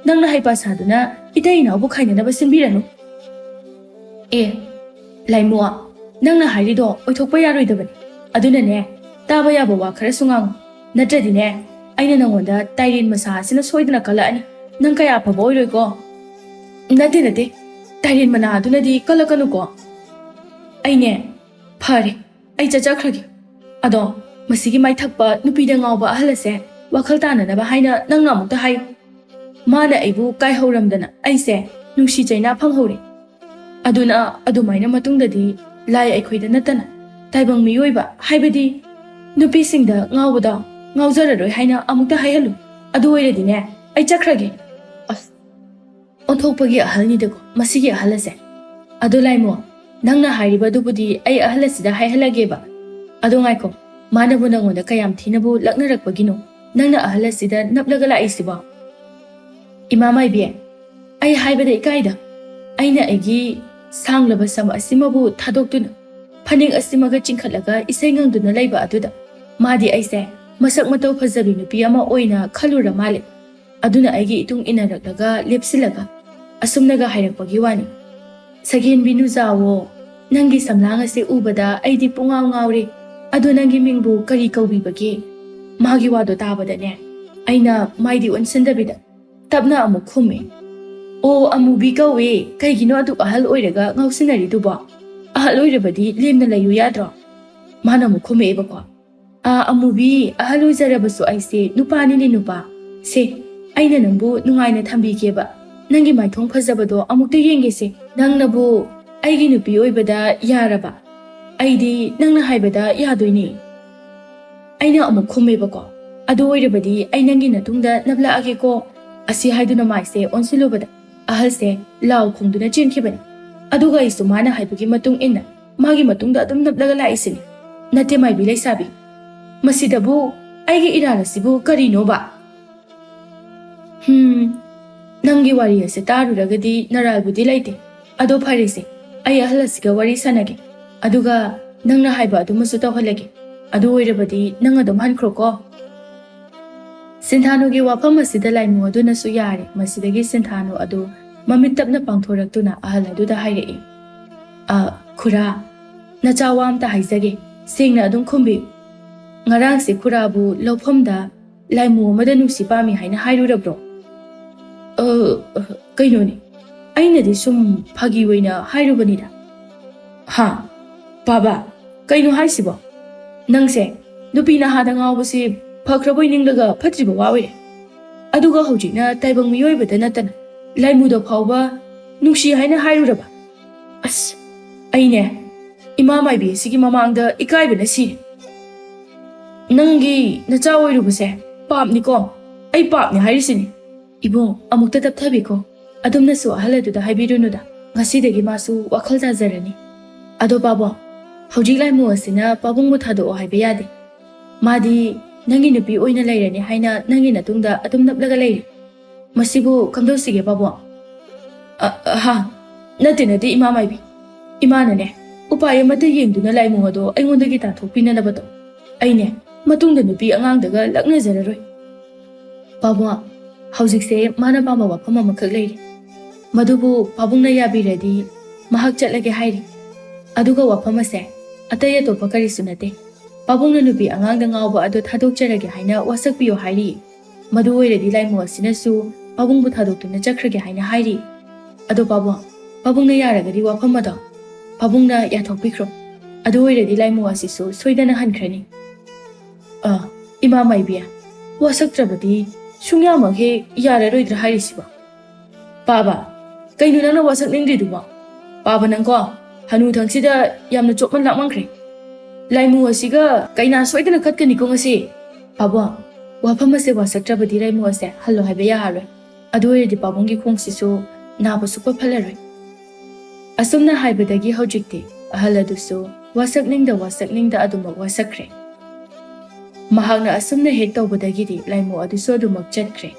ꯅꯪꯅ ꯍꯩꯄꯥ ꯁꯥꯗꯨꯅ ꯏꯇꯩ ꯏꯅꯥꯎꯕꯨ ꯈꯥꯏꯅꯅꯕ ꯁꯤꯟꯕꯤꯔꯅꯨ꯫" "ꯑꯦ, ꯂꯥꯏꯃꯨ, ꯅꯪꯅ ꯍꯥꯏꯔꯤꯗꯣ ꯑꯣꯏꯊꯣꯛꯄ ꯌꯥꯔꯣꯏꯗꯕꯅꯤ꯫ ꯑꯗꯨꯅꯅꯦ, ꯇꯥꯕ ꯌꯥꯕ ꯋꯥ ꯈꯔꯁꯨ ꯉꯥꯡꯉꯨ꯫ ꯅꯠꯇ꯭ꯔꯗꯤꯅꯦ, ꯑꯩꯅ ꯅꯉꯣꯟꯗ ꯇꯥꯏꯔꯦꯟ ꯃꯁꯥ ꯑꯁꯤꯅ ꯁꯣꯏꯗꯅ ꯀꯜꯂꯛꯑꯅꯤ꯫ ꯅꯪ ꯀꯌꯥ ꯑꯐꯕ ꯑꯣꯏꯔꯣꯏꯀꯣ꯫" "ꯅꯠꯇꯦ, ꯅꯠꯇꯦ, ꯇꯥꯏꯔꯦꯟ ꯃꯅꯥ ꯑꯗꯨꯅꯗꯤ ꯀꯜꯂꯛꯀꯅꯨꯀꯣ꯫" "ꯑꯩꯅꯦ, ꯐꯔꯦ, ꯑꯩ ꯆꯠꯆꯈ꯭ꯔꯒꯦ꯫ ꯑꯗꯣ ꯃꯁꯤꯒꯤ ꯃꯥꯏꯊꯛꯄ ꯅꯨꯄꯤꯗ ꯉꯥꯎꯕ ꯑꯍꯜ ꯑꯁꯦ ꯋꯥꯈꯜ ꯇꯥꯅꯅꯕ ꯍꯥꯏꯅ ꯅꯪꯅ ꯑꯃꯨꯛꯇ ꯍꯥꯏꯌꯨ꯫ ꯃꯥꯅ ꯑꯩꯕꯨ ꯀꯥꯏꯍꯧꯔꯝꯗꯅ ꯑꯩꯁꯦ ꯅꯨꯡꯁꯤ ꯆꯩꯅꯥ ꯐꯪꯍꯧꯔꯦ꯫ ꯑꯗꯨꯅ ꯑꯗꯨꯃꯥꯏꯅ ꯃꯇꯨꯡꯗꯗꯤ ꯂꯥꯏ ꯑꯩꯈꯣꯏꯗ ꯅꯠꯇꯅ ꯇꯥꯏꯕꯪ ꯃꯤꯑꯣꯏꯕ, ꯍꯥꯏꯕꯗꯤ ꯅꯨꯄꯤꯁꯤꯡꯗ ꯉꯥꯎꯕꯗ ꯉꯥꯎꯖꯔꯔꯣꯏ ꯍꯥꯏꯅ ꯑꯃꯨꯛꯇ ꯍꯥꯏꯍꯜꯂꯨ꯫ ꯑꯗꯨ ꯑꯣꯏꯔꯗꯤꯅꯦ, ꯑꯩ ꯆꯠꯈ꯭ꯔꯒꯦ꯫ ꯑꯁ, ꯑꯣꯟꯊꯣꯛꯄꯒꯤ ꯑꯍꯜꯅꯤꯗꯀꯣ ꯃꯁꯤꯒꯤ ꯑꯍꯜ ꯑꯁꯦ꯫ ꯑꯗꯣ ꯂꯥꯏꯃꯣ, ꯅꯪꯅ ꯍꯥꯏꯔꯤꯕ ꯑꯗꯨꯕꯨꯗꯤ ꯑꯩ ꯑꯍꯜ ꯑꯁꯤꯗ ꯍꯥꯏꯍꯜꯂꯒꯦꯕ꯫ ꯑꯗꯣ ꯉꯥꯏꯈꯣ, ꯃꯥꯅꯕꯨ ꯅꯪꯉꯣꯟꯗ ꯀꯌꯥꯝ ꯊꯤꯅꯕꯨ ꯂꯛꯅꯔꯛꯄꯒꯤꯅꯣ ꯅꯪꯅ ꯑꯍꯜ ꯑꯁꯤꯗ ꯅꯞꯂꯒ ꯂꯥꯛꯏꯁꯤꯕꯣ? ꯏꯃꯥ ꯃꯥꯏꯕꯤ, ꯑꯩ ꯍꯥꯏꯕꯗ ꯏꯀꯥꯏꯗ꯫ ꯑꯩꯅ ꯑꯩꯒꯤ ꯁꯥꯡꯂꯕ ꯁꯝ ꯑꯁꯤꯃꯕꯨ ꯊꯥꯗꯣꯛꯇꯨꯅ ꯐꯅꯦꯛ ꯑꯁꯤꯃꯒ ꯆꯤꯡꯈꯠꯂꯒ ꯏꯁꯩ ꯉꯪꯗꯨꯅ ꯂꯩꯕ ꯑꯗꯨꯗ ꯃꯥꯗꯤ ꯑꯩꯁꯦ ꯃꯁꯛ ꯃꯇꯧ ꯐꯖꯕꯤ ꯅꯨꯄꯤ ꯑꯃ ꯑꯣꯏꯅ ꯈꯜꯂꯨꯔ ꯃꯥꯜꯂꯦ꯫ ꯑꯗꯨꯅ ꯑꯩꯒꯤ ꯏꯇꯨꯡ ꯏꯟꯅꯔꯛꯂꯒ ꯂꯦꯞꯁꯤꯜꯂꯒ ꯑꯁꯨꯝꯅꯒ ꯍꯥꯏꯔꯛꯄꯒꯤ ꯋꯥꯅꯤ, "ꯁꯒꯦꯟꯕꯤ ꯅꯨꯖꯥꯋꯣ, ꯅꯪꯒꯤ ꯁꯝꯂꯥꯡ ꯑꯁꯤ ꯎꯕꯗ ꯑꯩꯗꯤ ꯄꯨꯡꯉꯥꯎ ꯉꯥꯎꯔꯦ꯫ ꯑꯗꯣ ꯅꯪꯒꯤ ꯃꯤꯡꯕꯨ ꯀꯔꯤ ꯀꯧꯕꯤꯕꯒꯦ?" ꯃꯥꯒꯤ ꯋꯥꯗꯣ ꯇꯥꯕꯗꯅꯦ, ꯑꯩꯅ ꯃꯥꯏꯗꯤ ꯑꯣꯟꯁꯤꯟꯗꯕꯤꯗ ꯇꯞꯅ ꯑꯃꯨꯛ ꯈꯨꯝꯃꯦ, "ꯑꯣ, ꯑꯃꯨꯕꯤ ꯀꯧꯋꯦ꯫ ꯀꯩꯒꯤꯅꯣ ꯑꯗꯨꯛ ꯑꯍꯜ ꯑꯣꯏꯔꯒ ꯉꯥꯎꯁꯤꯟꯅꯔꯤꯗꯨꯕꯣ? ꯑꯍꯜ ꯑꯣꯏꯔꯕꯗꯤ ꯂꯦꯝꯅ ꯂꯩꯌꯨ ꯌꯥꯗ꯭ꯔꯣ?" ꯃꯥꯅ ꯑꯃꯨꯛ ꯈꯨꯝꯃꯛꯑꯦꯕꯀꯣ, "ꯑꯥ, ꯑꯃꯨꯕꯤ, ꯑꯍꯜ ꯑꯣꯏꯖꯔꯕꯁꯨ ꯑꯩꯁꯦ ꯅꯨꯄꯥꯅꯤꯅꯦ ꯅꯨꯄꯥ꯫ ꯁꯦ, ꯑꯩꯅ ꯅꯪꯕꯨ ꯅꯨꯡꯉꯥꯏꯅ ꯊꯝꯕꯤꯒꯦꯕ꯫ ꯅꯪꯒꯤ ꯃꯥꯏꯊꯣꯡ ꯐꯖꯕꯗꯣ ꯑꯃꯨꯛꯇ ꯌꯦꯡꯒꯦꯁꯦ꯫ ꯅꯪꯅꯕꯨ ꯑꯩꯒꯤ ꯅꯨꯄꯤ ꯑꯣꯏꯕꯗ ꯌꯥꯔꯕ? ꯑꯩꯗꯤ ꯅꯪꯅ ꯍꯥꯏꯕꯗ ꯌꯥꯗꯣꯏꯅꯦ꯫" ꯑꯩꯅ ꯑꯃꯨꯛ ꯈꯨꯝꯃꯦꯕꯀꯣ, "ꯑꯗꯨ ꯑꯣꯏꯔꯕꯗꯤ ꯑꯩ ꯅꯪꯒꯤ ꯅꯇꯨꯡꯗ ꯅꯞꯂꯛꯑꯒꯦꯀꯣ꯫" ꯑꯁꯤ ꯍꯥꯏꯗꯨꯅ ꯃꯥꯏꯁꯦ ꯑꯣꯟꯁꯤꯜꯂꯨꯕꯗ ꯑꯍꯜꯁꯦ ꯂꯥꯎ ꯈꯣꯡꯗꯨꯅ ꯆꯦꯟꯈꯤꯕꯅꯤ꯫ ꯑꯗꯨꯒ ꯑꯩꯁꯨ ꯃꯥꯅ ꯍꯥꯏꯕꯒꯤ ꯃꯇꯨꯡ ꯏꯟꯅ ꯃꯥꯒꯤ ꯃꯇꯨꯡꯗ ꯑꯗꯨꯝ ꯅꯞꯂꯒ ꯂꯥꯛꯏꯁꯤꯅꯤ꯫ ꯅꯠꯇꯦ ꯃꯥꯏꯕꯤ ꯂꯩꯁꯥꯕꯤ, ꯃꯁꯤꯗꯕꯨ ꯑꯩꯒꯤ ꯏꯔꯥꯜ ꯑꯁꯤꯕꯨ ꯀꯔꯤꯅꯣꯕ? ꯍꯝ, ꯅꯪꯒꯤ ꯋꯥꯔꯤ ꯑꯁꯤ ꯇꯥꯔꯨꯔꯒꯗꯤ ꯅꯔꯥꯜꯕꯨꯗꯤ ꯂꯩꯇꯦ꯫ ꯑꯗꯣ ꯐꯔꯦꯁꯦ, ꯑꯩ ꯑꯍꯜ ꯑꯁꯤꯒ ꯋꯥꯔꯤ ꯁꯥꯟꯅꯒꯦ꯫ ꯑꯗꯨꯒ ꯅꯪꯅ ꯍꯥꯏꯕ ꯑꯗꯨꯃꯁꯨ ꯇꯧꯍꯜꯂꯒꯦ꯫ ꯑꯗꯨ ꯑꯣꯏꯔꯕꯗꯤ ꯅꯪ ꯑꯗꯨꯝ ꯍꯟꯈ꯭ꯔꯣꯀꯣ꯫ ꯁꯤꯟꯊꯥꯅꯨꯒꯤ ꯋꯥꯐꯝ ꯑꯁꯤꯗ ꯂꯥꯏꯃꯨ ꯑꯗꯨꯅꯁꯨ ꯌꯥꯔꯦ꯫ ꯃꯁꯤꯗꯒꯤ ꯁꯤꯟꯊꯥꯅꯨ ꯑꯗꯨ ꯃꯃꯤꯠ ꯇꯞꯅ ꯄꯥꯡꯊꯣꯔꯛꯇꯨꯅ ꯑꯍꯜ ꯑꯗꯨꯗ ꯍꯥꯏꯔꯛꯏ, "ꯑ, ꯈꯨꯔꯥ, ꯅꯆꯥ ꯋꯥ ꯑꯝꯇ ꯍꯥꯏꯖꯒꯦ, ꯁꯦꯡꯅ ꯑꯗꯨꯝ ꯈꯨꯝꯕꯤꯌꯨ꯫ ꯉꯔꯥꯡꯁꯦ ꯈꯨꯔꯥꯕꯨ ꯂꯧꯐꯝꯗ ꯂꯥꯏꯃꯨ ꯑꯃꯗ ꯅꯨꯡꯁꯤ ꯄꯥꯝꯃꯤ ꯍꯥꯏꯅ ꯍꯥꯏꯔꯨꯔꯕ꯭ꯔꯣ?" "ꯑ, ꯑ, ꯀꯩꯅꯣꯅꯦ, ꯑꯩꯅꯗꯤ ꯁꯨꯝ ꯐꯥꯒꯤ ꯑꯣꯏꯅ ꯍꯥꯏꯔꯨꯕꯅꯤꯗ꯫" "ꯍꯥ? ꯕꯥꯕꯥ, "ꯀꯩꯅꯣ ꯍꯥꯏꯁꯤꯕꯣ? ꯅꯪꯁꯦ ꯅꯨꯄꯤ ꯅꯍꯥꯗ ꯉꯥꯎꯕꯁꯤ ꯐꯈ꯭ꯔꯕꯣꯏ ꯅꯤꯡꯂꯒ ꯐꯠꯇ꯭ꯔꯤꯕ ꯋꯥ ꯑꯣꯏꯔꯦ꯫ ꯑꯗꯨꯒ ꯍꯧꯖꯤꯛꯅ ꯇꯥꯏꯕꯪ ꯃꯤꯑꯣꯏꯕꯗ ꯅꯠꯇꯅ ꯂꯥꯏꯃꯨꯗ ꯐꯥꯎꯕ ꯅꯨꯡꯁꯤ ꯍꯥꯏꯅ ꯍꯥꯏꯔꯨꯔꯕ? ꯑꯁ, ꯑꯩꯅꯦ ꯏꯃꯥ ꯃꯥꯏꯕꯤ ꯑꯁꯤꯒꯤ ꯃꯃꯥꯡꯗ ꯏꯀꯥꯏꯕꯅ ꯁꯤꯔꯦ꯫ ꯅꯪꯒꯤ ꯅꯆꯥ ꯑꯣꯏꯔꯨꯕꯁꯦ ꯄꯥꯞꯅꯤꯀꯣ꯫ ꯑꯩ ꯄꯥꯞꯅꯤ ꯍꯥꯏꯔꯤꯁꯤꯅꯤ꯫" "ꯏꯕꯨꯡ, ꯑꯃꯨꯛꯇ ꯇꯞꯊꯕꯤꯈꯣ꯫ ꯑꯗꯨꯝꯅꯁꯨ ꯑꯍꯜ ꯑꯗꯨꯗ ꯍꯥꯏꯕꯤꯔꯨꯅꯨꯗ꯫ ꯉꯁꯤꯗꯒꯤ ꯃꯥꯁꯨ ꯋꯥꯈꯜ ꯇꯥꯖꯔꯅꯤ꯫ ꯑꯗꯣ ꯄꯥꯕꯨꯡ, ꯍꯧꯖꯤꯛ ꯂꯥꯏꯃꯨ ꯑꯁꯤꯅ ꯄꯥꯕꯨꯡꯕꯨ ꯊꯥꯗꯣꯛꯑꯣ ꯍꯥꯏꯕ ꯌꯥꯗꯦ꯫ ꯃꯥꯗꯤ ꯅꯪꯒꯤ ꯅꯨꯄꯤ ꯑꯣꯏꯅ ꯂꯩꯔꯅꯤ ꯍꯥꯏꯅ ꯅꯪꯒꯤ ꯅꯇꯨꯡꯗ ꯑꯗꯨꯝ ꯅꯞꯂꯒ ꯂꯩꯔꯦ꯫ ꯃꯁꯤꯕꯨ ꯀꯝꯗꯧꯁꯤꯒꯦ ꯄꯥꯕꯨꯡ?" "ꯑ, ꯑ, ꯍꯥ, ꯅꯠꯇꯦ, ꯅꯠꯇꯦ, ꯏꯃꯥ ꯃꯥꯏꯕꯤ꯫ ꯏꯃꯥꯅꯅꯦ ꯎꯄꯥꯏ ꯑꯃꯠꯇ ꯌꯦꯡꯗꯨꯅ ꯂꯥꯏꯃꯨ ꯑꯗꯣ ꯑꯩꯉꯣꯟꯗꯒꯤ ꯇꯥꯟꯊꯣꯛꯄꯤꯅꯅꯕ ꯇꯧ꯫ ꯑꯩꯅꯦ ꯃꯇꯨꯡꯗ ꯅꯨꯄꯤ ꯑꯉꯥꯡꯗꯒ ꯂꯛꯅꯖꯔꯔꯣꯏ꯫" "ꯄꯥꯕꯨꯡ, ꯍꯧꯖꯤꯛꯁꯦ ꯃꯥꯅ ꯄꯥꯝꯕ ꯋꯥꯐꯝ ꯑꯃꯈꯛ ꯂꯩꯔꯤ꯫ ꯃꯗꯨꯕꯨ ꯄꯥꯕꯨꯡꯅ ꯌꯥꯕꯤꯔꯗꯤ ꯃꯍꯥꯛ ꯆꯠꯂꯒꯦ ꯍꯥꯏꯔꯤ꯫ ꯑꯗꯨꯒ ꯋꯥꯐꯝ ꯑꯁꯦ ꯑꯇꯩ ꯑꯇꯣꯞꯄ ꯀꯔꯤꯁꯨ ꯅꯠꯇꯦ꯫ ꯄꯥꯕꯨꯡꯅ ꯅꯨꯄꯤ ꯑꯉꯥꯡꯗ ꯉꯥꯎꯕ ꯑꯗꯨ ꯊꯥꯗꯣꯛꯆꯔꯒꯦ ꯍꯥꯏꯅ ꯋꯥꯁꯛꯄꯤꯌꯨ ꯍꯥꯏꯔꯤ꯫ ꯃꯗꯨ ꯑꯣꯏꯔꯗꯤ ꯂꯥꯏꯃꯨ ꯑꯁꯤꯅꯁꯨ ꯄꯥꯕꯨꯡꯕꯨ ꯊꯥꯗꯣꯛꯇꯨꯅ ꯆꯠꯈ꯭ꯔꯒꯦ ꯍꯥꯏꯅ ꯍꯥꯏꯔꯤ꯫ ꯑꯗꯣ ꯄꯥꯕꯨꯡ, ꯄꯥꯕꯨꯡꯅ ꯌꯥꯔꯒꯗꯤ ꯋꯥꯐꯝ ꯑꯗꯣ ꯄꯥꯕꯨꯡꯅ ꯌꯥꯊꯣꯛꯄꯤꯈ꯭ꯔꯣ꯫ ꯑꯗꯨ ꯑꯣꯏꯔꯗꯤ ꯂꯥꯏꯃꯨ ꯑꯁꯤꯁꯨ ꯁꯣꯏꯗꯅ ꯍꯟꯈ꯭ꯔꯅꯤ꯫" "ꯑ, ꯏꯃꯥ ꯃꯥꯏꯕꯤ, ꯋꯥꯁꯛꯇ꯭ꯔꯕꯗꯤ ꯁꯨꯡꯌꯥꯃꯛ ꯍꯦꯛ ꯌꯥꯔꯔꯣꯏꯗ꯭ꯔꯥ ꯍꯥꯏꯔꯤꯁꯤꯕꯣ?" "ꯄꯥꯕ, ꯀꯩꯅꯣ ꯅꯪꯅ ꯋꯥꯁꯛꯅꯤꯡꯗ꯭ꯔꯤꯗꯨꯕꯣ? ꯄꯥꯕ ꯅꯪꯀꯣ, ꯍꯅꯨꯊꯪꯁꯤꯗ ꯌꯥꯝꯅ ꯆꯣꯞꯃꯟ ꯂꯥꯛꯃꯟꯈ꯭ꯔꯦ꯫ ꯂꯥꯏꯃꯨ ꯑꯁꯤꯒ ꯀꯩꯅꯥ ꯁꯣꯏꯗꯅ ꯀꯠꯀꯅꯤꯀꯣ ꯉꯁꯤ꯫ ꯄꯥꯕꯨꯡ, ꯋꯥꯐꯝ ꯑꯁꯦ ꯋꯥꯁꯛꯇ꯭ꯔꯕꯗꯤ ꯂꯥꯏꯃꯨ ꯑꯁꯦ ꯍꯜꯂꯣ ꯍꯥꯏꯕ ꯌꯥꯔꯔꯣꯏ꯫ ꯑꯗꯨ ꯑꯣꯏꯔꯗꯤ ꯄꯥꯕꯨꯡꯒꯤ ꯈꯣꯡꯁꯤꯁꯨ ꯅꯥꯕ ꯁꯨꯛꯐ ꯐꯜꯂꯔꯣꯏ꯫" ꯑꯁꯨꯝꯅ ꯍꯥꯏꯕꯗꯒꯤ ꯍꯧꯖꯤꯛꯇꯤ ꯑꯍꯜ ꯑꯗꯨꯁꯨ ꯋꯥꯁꯛꯅꯤꯡꯗ ꯋꯥꯁꯛꯅꯤꯡꯗ ꯑꯗꯨꯃꯛ ꯋꯥꯁꯛꯈ꯭ꯔꯦ꯫ ꯃꯍꯥꯛꯅ ꯑꯁꯨꯝꯅ ꯍꯦꯛ ꯇꯧꯕꯗꯒꯤꯗꯤ ꯂꯥꯏꯃꯨ ꯑꯗꯨꯁꯨ ꯑꯗꯨꯃꯛ ꯆꯠꯈ꯭ꯔꯦ꯫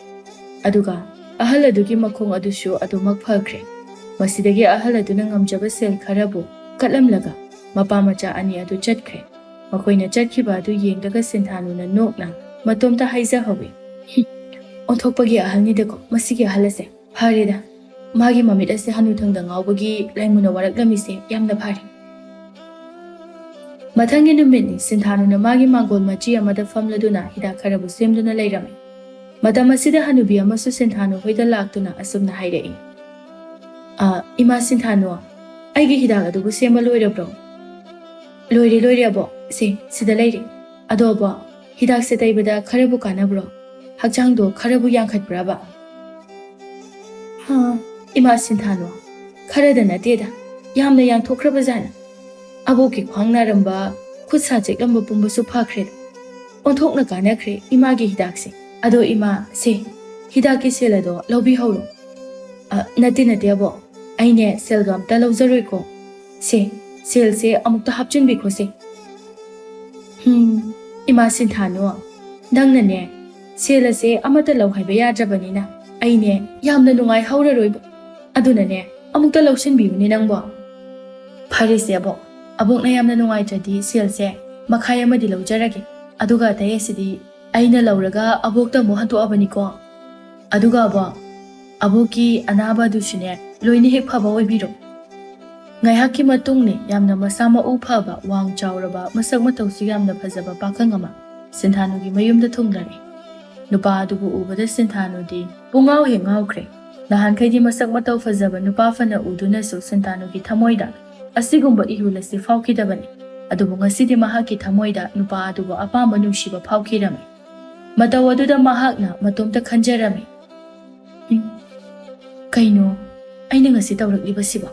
ꯑꯗꯨꯒ ꯑꯍꯜ ꯑꯗꯨꯒꯤ ꯃꯈꯣꯡ ꯑꯗꯨꯁꯨ ꯑꯗꯨꯃꯛ ꯐꯈ꯭ꯔꯦ꯫ ꯃꯁꯤꯗꯒꯤ ꯑꯍꯜ ꯑꯗꯨꯅ ꯉꯝꯖꯕ ꯁꯦꯜ ꯈꯔꯕꯨ ꯀꯠꯂꯝꯂꯒ ꯃꯄꯥ ꯃꯆꯥ ꯑꯅꯤ ꯑꯗꯨ ꯆꯠꯈ꯭ꯔꯦ꯫ ꯃꯈꯣꯏꯅ ꯆꯠꯈꯤꯕ ꯑꯗꯨ ꯌꯦꯡꯂꯒ ꯁꯤꯟꯊꯥꯅꯨꯅ ꯅꯣꯛꯅ ꯃꯇꯣꯝꯇ ꯍꯥꯏꯖꯍꯧꯏ, "ꯍꯨꯝ, ꯑꯣꯟꯊꯣꯛꯄꯒꯤ ꯑꯍꯜꯅꯤꯗꯀꯣ ꯃꯁꯤꯒꯤ ꯑꯍꯜ ꯑꯁꯦ꯫ ꯐꯔꯦꯗ, ꯃꯥꯒꯤ ꯃꯃꯤꯠ ꯑꯁꯦ ꯍꯅꯨꯊꯪꯗ ꯉꯥꯎꯕꯒꯤ ꯂꯥꯏꯃꯨꯅ ꯋꯥꯔꯛꯂꯝꯃꯤꯁꯦ ꯌꯥꯝꯅ ꯐꯔꯦ꯫" ꯃꯊꯪꯒꯤ ꯅꯨꯃꯤꯠꯅꯤ꯫ ꯁꯤꯟꯊꯥꯅꯨꯅ ꯃꯥꯒꯤ ꯃꯥꯡꯒꯣꯜ ꯃꯆꯤ ꯑꯃꯗ ꯐꯝꯂꯗꯨꯅ ꯍꯤꯗꯥꯛ ꯈꯔꯕꯨ ꯁꯦꯝꯗꯨꯅ ꯂꯩꯔꯝꯃꯤ꯫ ꯃꯇꯝ ꯑꯁꯤꯗ ꯍꯅꯨꯕꯤ ꯑꯃꯁꯨ ꯁꯤꯟꯊꯥꯅꯨ ꯍꯣꯏꯗ ꯂꯥꯛꯇꯨꯅ ꯑꯁꯨꯝꯅ ꯍꯥꯏꯔꯛꯏ, "ꯑ, ꯏꯃꯥ ꯁꯤꯟꯊꯥꯅꯨ, ꯑꯩꯒꯤ ꯍꯤꯗꯥꯛ ꯑꯗꯨꯕꯨ ꯁꯦꯝꯕ ꯂꯣꯏꯔꯕ꯭ꯔꯣ?" ꯂꯣꯏꯔꯦ, ꯂꯣꯏꯔꯦ, ꯑꯕꯣꯛ꯫ ꯁꯦ, ꯁꯤꯗ ꯂꯩꯔꯦ꯫ ꯑꯗꯣ, ꯑꯕꯣꯛ, ꯍꯤꯗꯥꯛꯁꯦ ꯇꯩꯕꯗ ꯈꯔꯕꯨ ꯀꯥꯟꯅꯕ꯭ꯔꯣ? ꯍꯛꯆꯥꯡꯗꯣ ꯈꯔꯕꯨ ꯌꯥꯡꯈꯠꯄ꯭ꯔꯕ? ꯍꯥ, ꯏꯃꯥ ꯁꯤꯟꯊꯥꯅꯣ, ꯈꯔꯗ ꯅꯠꯇꯦꯗ, ꯌꯥꯝꯅ ꯌꯥꯡꯊꯣꯛꯈ꯭ꯔꯕꯖꯥꯠꯅꯤ꯫ ꯑꯕꯣꯛꯀꯤ ꯈ꯭ꯋꯥꯡ ꯅꯥꯔꯝꯕ, ꯈꯨꯠ ꯁꯥ ꯆꯦꯛꯂꯝꯕ ꯄꯨꯝꯕꯁꯨ ꯐꯈ꯭ꯔꯦꯗ꯫ ꯑꯣꯟꯊꯣꯛꯅ ꯀꯥꯟꯅꯈ꯭ꯔꯦ ꯏꯃꯥꯒꯤ ꯍꯤꯗꯥꯛꯁꯦ꯫ ꯑꯗꯣ ꯏꯃꯥ, ꯁꯦ, ꯍꯤꯗꯥꯛꯀꯤ ꯁꯦꯜ ꯑꯗꯣ ꯂꯧꯕꯤꯍꯧꯔꯣ꯫ ꯑ, ꯅꯠꯇꯦ, ꯅꯠꯇꯦ, ꯑꯕꯣꯛ꯫ ꯑꯩꯅꯦ, ꯁꯦꯜꯒ ꯑꯝꯇ ꯂꯧꯖꯔꯣꯏꯀꯣ꯫ ꯁꯦ, ꯁꯦꯜꯁꯦ ꯑꯃꯨꯛꯇ ꯍꯥꯞꯆꯤꯟꯕꯤꯈꯣꯁꯦ꯫ ꯍꯝ, ꯏꯃꯥ ꯁꯤꯟꯊꯥꯅꯨ, ꯅꯪꯅꯅꯦ, ꯁꯦꯜ ꯑꯁꯦ ꯑꯃꯠꯇ ꯂꯧ ꯍꯥꯏꯕ ꯌꯥꯗ꯭ꯔꯕꯅꯤꯅ, ꯑꯩꯅꯦ, ꯌꯥꯝꯅ ꯅꯨꯡꯉꯥꯏꯍꯧꯔꯔꯣꯏꯕ꯫ ꯑꯗꯨꯅꯅꯦ, ꯑꯃꯨꯛꯇ ꯂꯧꯁꯤꯟꯕꯤꯌꯨꯅꯦ ꯅꯪꯕꯣ꯫ ꯐꯔꯦꯁꯦ, ꯑꯕꯣꯛ꯫ ꯑꯕꯣꯛꯅ ꯌꯥꯝꯅ ꯅꯨꯡꯉꯥꯏꯇ꯭ꯔꯗꯤ ꯁꯦꯜꯁꯦ ꯃꯈꯥꯏ ꯑꯃꯗꯤ ꯂꯧꯖꯔꯒꯦ꯫ ꯑꯗꯨꯒ ꯑꯇꯩ ꯑꯁꯤꯗꯤ ꯑꯩꯅ ꯂꯧꯔꯒ ꯑꯕꯣꯛꯇ ꯑꯃꯨꯛ ꯍꯟꯗꯣꯛꯑꯕꯅꯤꯀꯣ꯫ ꯑꯗꯨꯒ ꯑꯕꯣꯛ, ꯑꯕꯣꯛꯀꯤ ꯑꯅꯥꯕ ꯑꯗꯨꯁꯨꯅꯦ, ꯂꯣꯏꯅ ꯍꯦꯛ ꯐꯕ ꯑꯣꯏꯕꯤꯔꯣ꯫ ꯉꯥꯏꯍꯥꯛꯀꯤ ꯃꯇꯨꯡꯅꯦ, ꯌꯥꯝꯅ ꯃꯁꯥ ꯃꯎ ꯐꯕ, ꯋꯥꯡ ꯆꯥꯎꯔꯕ, ꯃꯁꯛ ꯃꯇꯧꯁꯨ ꯌꯥꯝꯅ ꯐꯖꯕ ꯄꯥꯈꯪ ꯑꯃ ꯁꯤꯟꯊꯥꯅꯨꯒꯤ ꯃꯌꯨꯝꯗ ꯊꯨꯡꯂꯔꯦ꯫ ꯅꯨꯄꯥ ꯑꯗꯨꯕꯨ ꯎꯕꯗ ꯁꯤꯟꯊꯥꯅꯨꯗꯤ ꯄꯨꯡꯉꯥꯎ ꯍꯦꯛ ꯉꯥꯎꯈ꯭ꯔꯦ꯫ ꯅꯍꯥꯟꯈꯩꯗꯤ ꯃꯁꯛ ꯃꯇꯧ ꯐꯖꯕ ꯅꯨꯄꯥ ꯐꯅ ꯎꯗꯨꯅꯁꯨ ꯁꯤꯟꯊꯥꯅꯨꯒꯤ ꯊꯃꯣꯏꯗ ꯑꯁꯤꯒꯨꯝꯕ ꯏꯍꯨꯜ ꯑꯁꯤ ꯐꯥꯎꯈꯤꯗꯕꯅꯤ꯫ ꯑꯗꯨꯕꯨ ꯉꯁꯤꯗꯤ ꯃꯍꯥꯛꯀꯤ ꯊꯃꯣꯏꯗ ꯅꯨꯄꯥ ꯑꯗꯨꯕꯨ ꯑꯄꯥꯝꯕ ꯅꯨꯡꯁꯤꯕ ꯐꯥꯎꯈꯤꯔꯝꯃꯤ꯫ ꯃꯇꯧ ꯑꯗꯨꯗ ꯃꯍꯥꯛꯅ ꯃꯇꯣꯝꯇ ꯈꯟꯖꯔꯝꯃꯤ, "ꯎꯝ, ꯀꯩꯅꯣ ꯑꯩꯅ ꯉꯁꯤ ꯇꯧꯔꯛꯂꯤꯕꯁꯤꯕꯣ?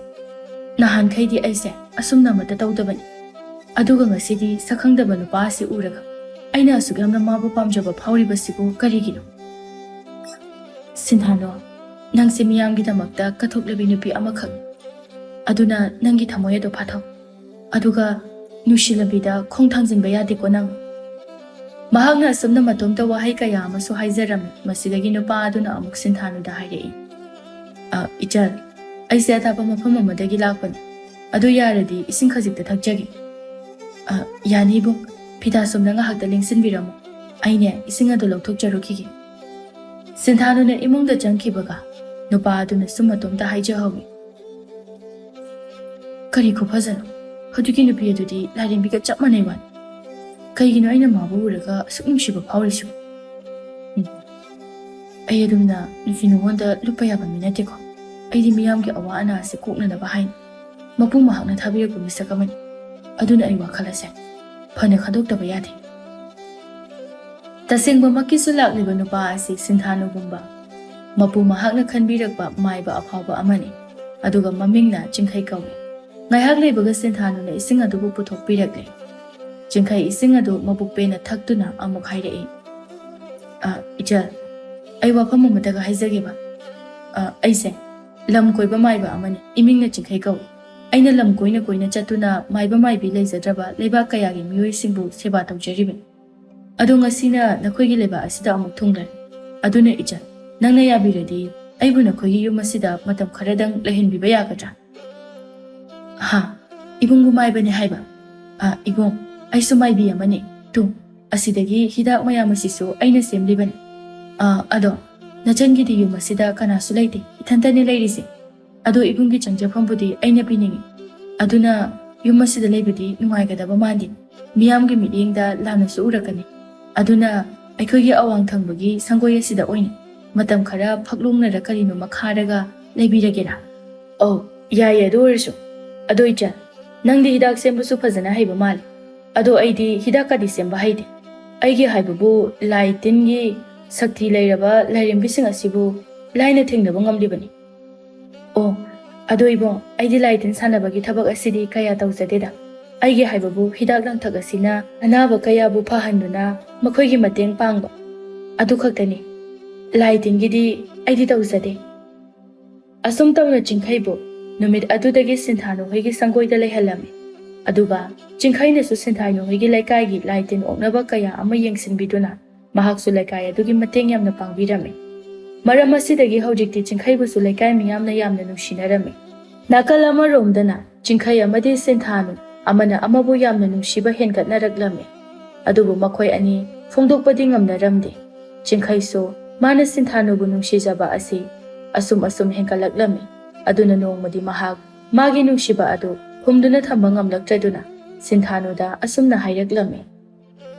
ꯅꯍꯥꯟꯈꯩꯗꯤ ꯑꯩꯁꯦ ꯑꯁꯨꯝꯅ ꯑꯃꯠꯇ ꯇꯧꯗꯕꯅꯤ꯫ ꯑꯗꯨꯒ ꯉꯁꯤꯗꯤ ꯁꯛꯈꯪꯗꯕ ꯅꯨꯄꯥ ꯑꯁꯤ ꯎꯔꯒ ꯑꯩꯅ ꯑꯁꯨꯛ ꯌꯥꯝꯅ ꯃꯥꯕꯨ ꯄꯥꯝꯖꯕ ꯐꯥꯎꯔꯤꯕꯁꯤꯕꯨ ꯀꯔꯤꯒꯤꯅꯣ? ꯁꯤꯟꯊꯥꯅꯣ, ꯅꯪꯁꯦ ꯃꯤꯌꯥꯝꯒꯤꯗꯃꯛꯇ ꯀꯠꯊꯣꯛꯂꯕꯤ ꯅꯨꯄꯤ ꯑꯃꯈꯛꯅꯤ꯫ ꯑꯗꯨꯅ ꯅꯪꯒꯤ ꯊꯃꯣꯏ ꯑꯗꯨ ꯐꯥꯊꯧ꯫ ꯑꯗꯨꯒ ꯅꯨꯡꯁꯤ ꯂꯝꯕꯤꯗ ꯈꯣꯡ ꯊꯥꯡꯖꯤꯟꯕ ꯌꯥꯗꯦꯀꯣ ꯅꯪ꯫" ꯃꯍꯥꯛꯅ ꯑꯁꯨꯝꯅ ꯃꯇꯣꯝꯇ ꯋꯥꯍꯩ ꯀꯌꯥ ꯑꯃꯁꯨ ꯍꯥꯏꯖꯔꯝꯃꯤ꯫ ꯃꯁꯤꯗꯒꯤ ꯅꯨꯄꯥ ꯑꯗꯨꯅ ꯑꯃꯨꯛ ꯁꯤꯟꯊꯥꯅꯨꯗ ꯍꯥꯏꯔꯛꯏ, "ꯑ, ꯏꯆꯜ, ꯑꯩꯁꯦ ꯑꯊꯥꯞꯄ ꯃꯐꯝ ꯑꯃꯗꯒꯤ ꯂꯥꯛꯄꯅꯤ꯫ ꯑꯗꯨ ꯌꯥꯔꯗꯤ ꯏꯁꯤꯡ ꯈꯖꯤꯛꯇ ꯊꯛꯆꯒꯦ꯫" "ꯑ, ꯌꯥꯅꯤ ꯏꯕꯨꯡ, ꯐꯤꯗꯥ ꯁꯣꯝꯗ ꯉꯥꯏꯍꯥꯛꯇ ꯂꯦꯡꯁꯤꯟꯕꯤꯔꯝꯃꯨ꯫ ꯑꯩꯅꯦ ꯏꯁꯤꯡ ꯑꯗꯨ ꯂꯧꯊꯣꯛꯆꯔꯨꯈꯤꯒꯦ꯫" ꯁꯤꯟꯊꯥꯅꯨꯅ ꯏꯃꯨꯡꯗ ꯆꯪꯈꯤꯕꯒ ꯅꯨꯄꯥ ꯑꯗꯨꯅꯁꯨ ꯃꯇꯣꯝꯇ ꯍꯥꯏꯖꯍꯧꯏ, "ꯀꯔꯤ ꯈꯨꯐꯖꯅꯣ! ꯍꯧꯖꯤꯛꯀꯤ ꯅꯨꯄꯤ ꯑꯗꯨꯗꯤ ꯂꯥꯏꯔꯦꯝꯕꯤꯒ ꯆꯞ ꯃꯥꯟꯅꯩ ꯋꯥꯅꯤ꯫ ꯀꯩꯒꯤꯅꯣ ꯑꯩꯅ ꯃꯥꯕꯨ ꯎꯔꯒ ꯑꯁꯨꯛ ꯅꯨꯡꯁꯤꯕ ꯐꯥꯎꯔꯤꯁꯤꯕꯨ? ꯎꯝ, ꯑꯩ ꯑꯗꯨꯝꯅ ꯅꯨꯄꯤ ꯅꯉꯣꯟꯗ ꯂꯨꯞꯄ ꯌꯥꯕ ꯃꯤ ꯅꯠꯇꯦꯀꯣ꯫ ꯑꯩꯗꯤ ꯃꯤꯌꯥꯝꯒꯤ ꯑꯋꯥ ꯑꯅꯥ ꯑꯁꯤ ꯀꯣꯛꯅꯅꯕ ꯍꯥꯏꯅ ꯃꯄꯨ ꯃꯍꯥꯛꯅ ꯊꯥꯕꯤꯔꯛꯄ ꯃꯤꯁꯛ ꯑꯃꯅꯤ꯫" ꯑꯗꯨꯅ ꯑꯩ ꯋꯥꯈꯜ ꯑꯁꯦ ꯐꯅ ꯈꯟꯗꯣꯛꯇꯕ ꯌꯥꯗꯦ꯫ ꯇꯁꯦꯡꯕꯃꯛꯀꯤꯁꯨ ꯂꯥꯛꯂꯤꯕ ꯅꯨꯄꯥ ꯑꯁꯤ ꯁꯤꯟꯊꯥꯅꯨꯒꯨꯝꯕ ꯃꯄꯨ ꯃꯍꯥꯛꯅ ꯈꯟꯕꯤꯔꯛꯄ ꯃꯥꯏꯕ ꯑꯐꯥꯎꯕ ꯑꯃꯅꯤ꯫ ꯑꯗꯨꯒ ꯃꯃꯤꯡꯅ ꯆꯤꯡꯈꯩ ꯀꯧꯏ꯫ ꯉꯥꯏꯍꯥꯛ ꯂꯩꯕꯒ ꯁꯤꯟꯊꯥꯅꯨꯅ ꯏꯁꯤꯡ ꯑꯗꯨꯕꯨ ꯄꯨꯊꯣꯛꯄꯤꯔꯛꯂꯦ꯫ ꯆꯤꯡꯈꯩ ꯏꯁꯤꯡ ꯑꯗꯨ ꯃꯕꯨꯛ ꯄꯦꯟꯅ ꯊꯛꯇꯨꯅ ꯑꯃꯨꯛ ꯍꯥꯏꯔꯛꯏ, "ꯑ, ꯏꯆꯜ, ꯑꯩ ꯋꯥꯐꯝ ꯑꯃꯇꯒ ꯍꯥꯏꯖꯒꯦꯕ꯫ ꯑ, ꯑꯩꯁꯦ ꯂꯝ ꯀꯣꯏꯕ ꯃꯥꯏꯕ ꯑꯃꯅꯤ꯫ ꯏꯃꯤꯡꯅ ꯆꯤꯡꯈꯩ ꯀꯧꯏ꯫ ꯑꯩꯅ ꯂꯝ ꯀꯣꯏꯅ ꯀꯣꯏꯅ ꯆꯠꯇꯨꯅ ꯃꯥꯏꯕ ꯃꯥꯏꯕꯤ ꯂꯩꯖꯗ꯭ꯔꯕ ꯂꯩꯕꯥꯛ ꯀꯌꯥꯒꯤ ꯃꯤꯑꯣꯏꯁꯤꯡꯕꯨ ꯁꯦꯕꯥ ꯇꯧꯖꯔꯤꯕꯅꯤ꯫ ꯑꯗꯣ ꯉꯁꯤꯅ ꯅꯈꯣꯏꯒꯤ ꯂꯩꯕꯥꯛ ꯑꯁꯤꯗ ꯑꯃꯨꯛ ꯊꯨꯡꯂꯔꯦ꯫ ꯑꯗꯨꯅ ꯏꯆꯜ, ꯅꯪꯅ ꯌꯥꯕꯤꯔꯗꯤ ꯑꯩꯕꯨ ꯅꯈꯣꯏꯒꯤ ꯌꯨꯝ ꯑꯁꯤꯗ ꯃꯇꯝ ꯈꯔꯗꯪ ꯂꯩꯍꯟꯕꯤꯕ ꯌꯥꯒꯗ꯭ꯔꯥ?" "ꯍꯥ? ꯏꯕꯨꯡꯕꯨ ꯃꯥꯏꯕꯅꯦ ꯍꯥꯏꯕ? ꯑ, ꯏꯕꯨꯡ, ꯑꯩꯁꯨ ꯃꯥꯏꯕꯤ ꯑꯃꯅꯦ꯫ ꯇꯨ, ꯑꯁꯤꯗꯒꯤ ꯍꯤꯗꯥꯛ ꯃꯌꯥꯝ ꯑꯁꯤꯁꯨ ꯑꯩꯅ ꯁꯦꯝꯂꯤꯕꯅꯤ꯫ ꯑ, ꯑꯗꯣ, ꯅꯆꯟꯒꯤꯗꯤ ꯌꯨꯝ ꯑꯁꯤꯗ ꯀꯅꯥꯁꯨ ꯂꯩꯇꯦ, ꯏꯊꯟꯇꯅꯤ ꯂꯩꯔꯤꯁꯦ꯫ ꯑꯗꯣ ꯏꯕꯨꯡꯒꯤ ꯆꯪꯖꯐꯝꯕꯨꯗꯤ ꯑꯩꯅ ꯄꯤꯅꯤꯡꯏ꯫ ꯑꯗꯨꯅ ꯌꯨꯝ ꯑꯁꯤꯗ ꯂꯩꯕꯗꯤ ꯅꯨꯡꯉꯥꯏꯒꯗꯕ ꯃꯥꯟꯗꯦ꯫ ꯃꯤꯌꯥꯝꯒꯤ ꯃꯤꯠꯌꯦꯡꯗ ꯂꯥꯟꯅꯁꯨ ꯎꯔꯛꯀꯅꯤ꯫ ꯑꯗꯨꯅ ꯑꯩꯈꯣꯏꯒꯤ ꯑꯋꯥꯡ ꯊꯪꯕꯒꯤ ꯁꯪꯒꯣꯏ ꯑꯁꯤꯗ ꯑꯣꯏꯅ ꯃꯇꯝ ꯈꯔ ꯐꯛꯂꯣꯡꯅꯔ ꯀꯔꯤꯅꯣꯃ ꯈꯥꯔꯒ ꯂꯩꯕꯤꯔꯒꯦꯔꯥ?" "ꯑꯧ, ꯌꯥꯏꯌꯦ, ꯑꯗꯨ ꯑꯣꯏꯔꯁꯨ꯫ ꯑꯗꯣ ꯏꯆꯟ, ꯅꯪꯗꯤ ꯍꯤꯗꯥꯛ ꯁꯦꯝꯕꯁꯨ ꯐꯖꯅ ꯍꯩꯕ ꯃꯥꯜꯂꯦ꯫ ꯑꯗꯣ ꯑꯩꯗꯤ ꯍꯤꯗꯥꯛꯀꯗꯤ ꯁꯦꯝꯕ ꯍꯩꯇꯦ꯫ ꯑꯩꯒꯤ ꯍꯥꯏꯕꯕꯨ ꯂꯥꯏ ꯇꯤꯟꯒꯤ ꯁꯛꯇꯤ ꯂꯩꯔꯕ ꯂꯥꯏꯔꯦꯝꯕꯤꯁꯤꯡ ꯑꯁꯤꯕꯨ ꯂꯥꯏꯅ ꯊꯦꯡꯅꯕ ꯉꯝꯂꯤꯕꯅꯤ꯫" "ꯑꯣ, ꯑꯗꯣ ꯏꯕꯨꯡ, ꯑꯩꯗꯤ ꯂꯥꯏ ꯇꯤꯟ ꯁꯥꯟꯅꯕꯒꯤ ꯊꯕꯛ ꯑꯁꯤꯗꯤ ꯀꯌꯥ ꯇꯧꯖꯗꯦꯗ꯫ ꯑꯩꯒꯤ ꯍꯥꯏꯕꯕꯨ ꯍꯤꯗꯥꯛ ꯂꯥꯡꯊꯛ ꯑꯁꯤꯅ ꯑꯅꯥꯕ ꯀꯌꯥꯕꯨ ꯐꯍꯟꯗꯨꯅ ꯃꯈꯣꯏꯒꯤ ꯃꯇꯦꯡ ꯄꯥꯡꯕ, ꯑꯗꯨ ꯈꯛꯇꯅꯤ꯫ ꯂꯥꯏ ꯇꯤꯟꯒꯤꯗꯤ ꯑꯩꯗꯤ ꯇꯧꯖꯗꯦ꯫" ꯑꯁꯨꯝ ꯇꯧꯅ ꯆꯤꯡꯈꯩꯕꯨ ꯅꯨꯃꯤꯠ ꯑꯗꯨꯗꯒꯤ ꯁꯤꯟꯊꯥꯅꯨ ꯍꯣꯏꯒꯤ ꯁꯪꯒꯣꯏꯗ ꯂꯩꯍꯜꯂꯝꯃꯤ꯫ ꯑꯗꯨꯒ ꯆꯤꯡꯈꯩꯅꯁꯨ ꯁꯤꯟꯊꯥꯅꯨ ꯍꯣꯏꯒꯤ ꯂꯩꯀꯥꯏꯒꯤ ꯂꯥꯏ ꯇꯤꯟ ꯑꯣꯛꯅꯕ ꯀꯌꯥ ꯑꯃ ꯌꯦꯡꯁꯤꯟꯕꯤꯗꯨꯅ ꯃꯍꯥꯛꯁꯨ ꯂꯩꯀꯥꯏ ꯑꯗꯨꯒꯤ ꯃꯇꯦꯡ ꯌꯥꯝꯅ ꯄꯥꯡꯕꯤꯔꯝꯃꯤ꯫ ꯃꯔꯝ ꯑꯁꯤꯗꯒꯤ ꯍꯧꯖꯤꯛꯇꯤ ꯆꯤꯡꯈꯩꯕꯨꯁꯨ ꯂꯩꯀꯥꯏ ꯃꯤꯌꯥꯝꯅ ꯌꯥꯝꯅ ꯅꯨꯡꯁꯤꯅꯔꯝꯃꯤ꯫ ꯅꯥꯀꯜ ꯑꯃꯔꯣꯝꯗꯅ ꯆꯤꯡꯈꯩ ꯑꯃꯗꯤ ꯁꯤꯟꯊꯥꯅꯨ ꯑꯃꯅ ꯑꯃꯕꯨ ꯌꯥꯝꯅ ꯅꯨꯡꯁꯤꯕ ꯍꯦꯟꯒꯠꯅꯔꯛꯂꯝꯃꯤ꯫ ꯑꯗꯨꯕꯨ ꯃꯈꯣꯏ ꯑꯅꯤ ꯐꯣꯡꯗꯣꯛꯄꯗꯤ ꯉꯝꯅꯔꯝꯗꯦ꯫ ꯆꯤꯡꯈꯩꯁꯨ ꯃꯥꯅ ꯁꯤꯟꯊꯥꯅꯨꯕꯨ ꯅꯨꯡꯁꯤꯖꯕ ꯑꯁꯤ ꯑꯁꯨꯝ ꯑꯁꯨꯝ ꯍꯦꯟꯒꯠꯂꯛꯂꯝꯃꯤ꯫ ꯑꯗꯨꯅ ꯅꯣꯡꯃꯗꯤ ꯃꯍꯥꯛ ꯃꯥꯒꯤ ꯅꯨꯡꯁꯤꯕ ꯑꯗꯨ ꯐꯨꯝꯗꯨꯅ ꯊꯝꯕ ꯉꯝꯂꯛꯇ꯭ꯔꯗꯨꯅ ꯁꯤꯟꯊꯥꯅꯨꯗ ꯑꯁꯨꯝꯅ ꯍꯥꯏꯔꯛꯂꯝꯃꯤ,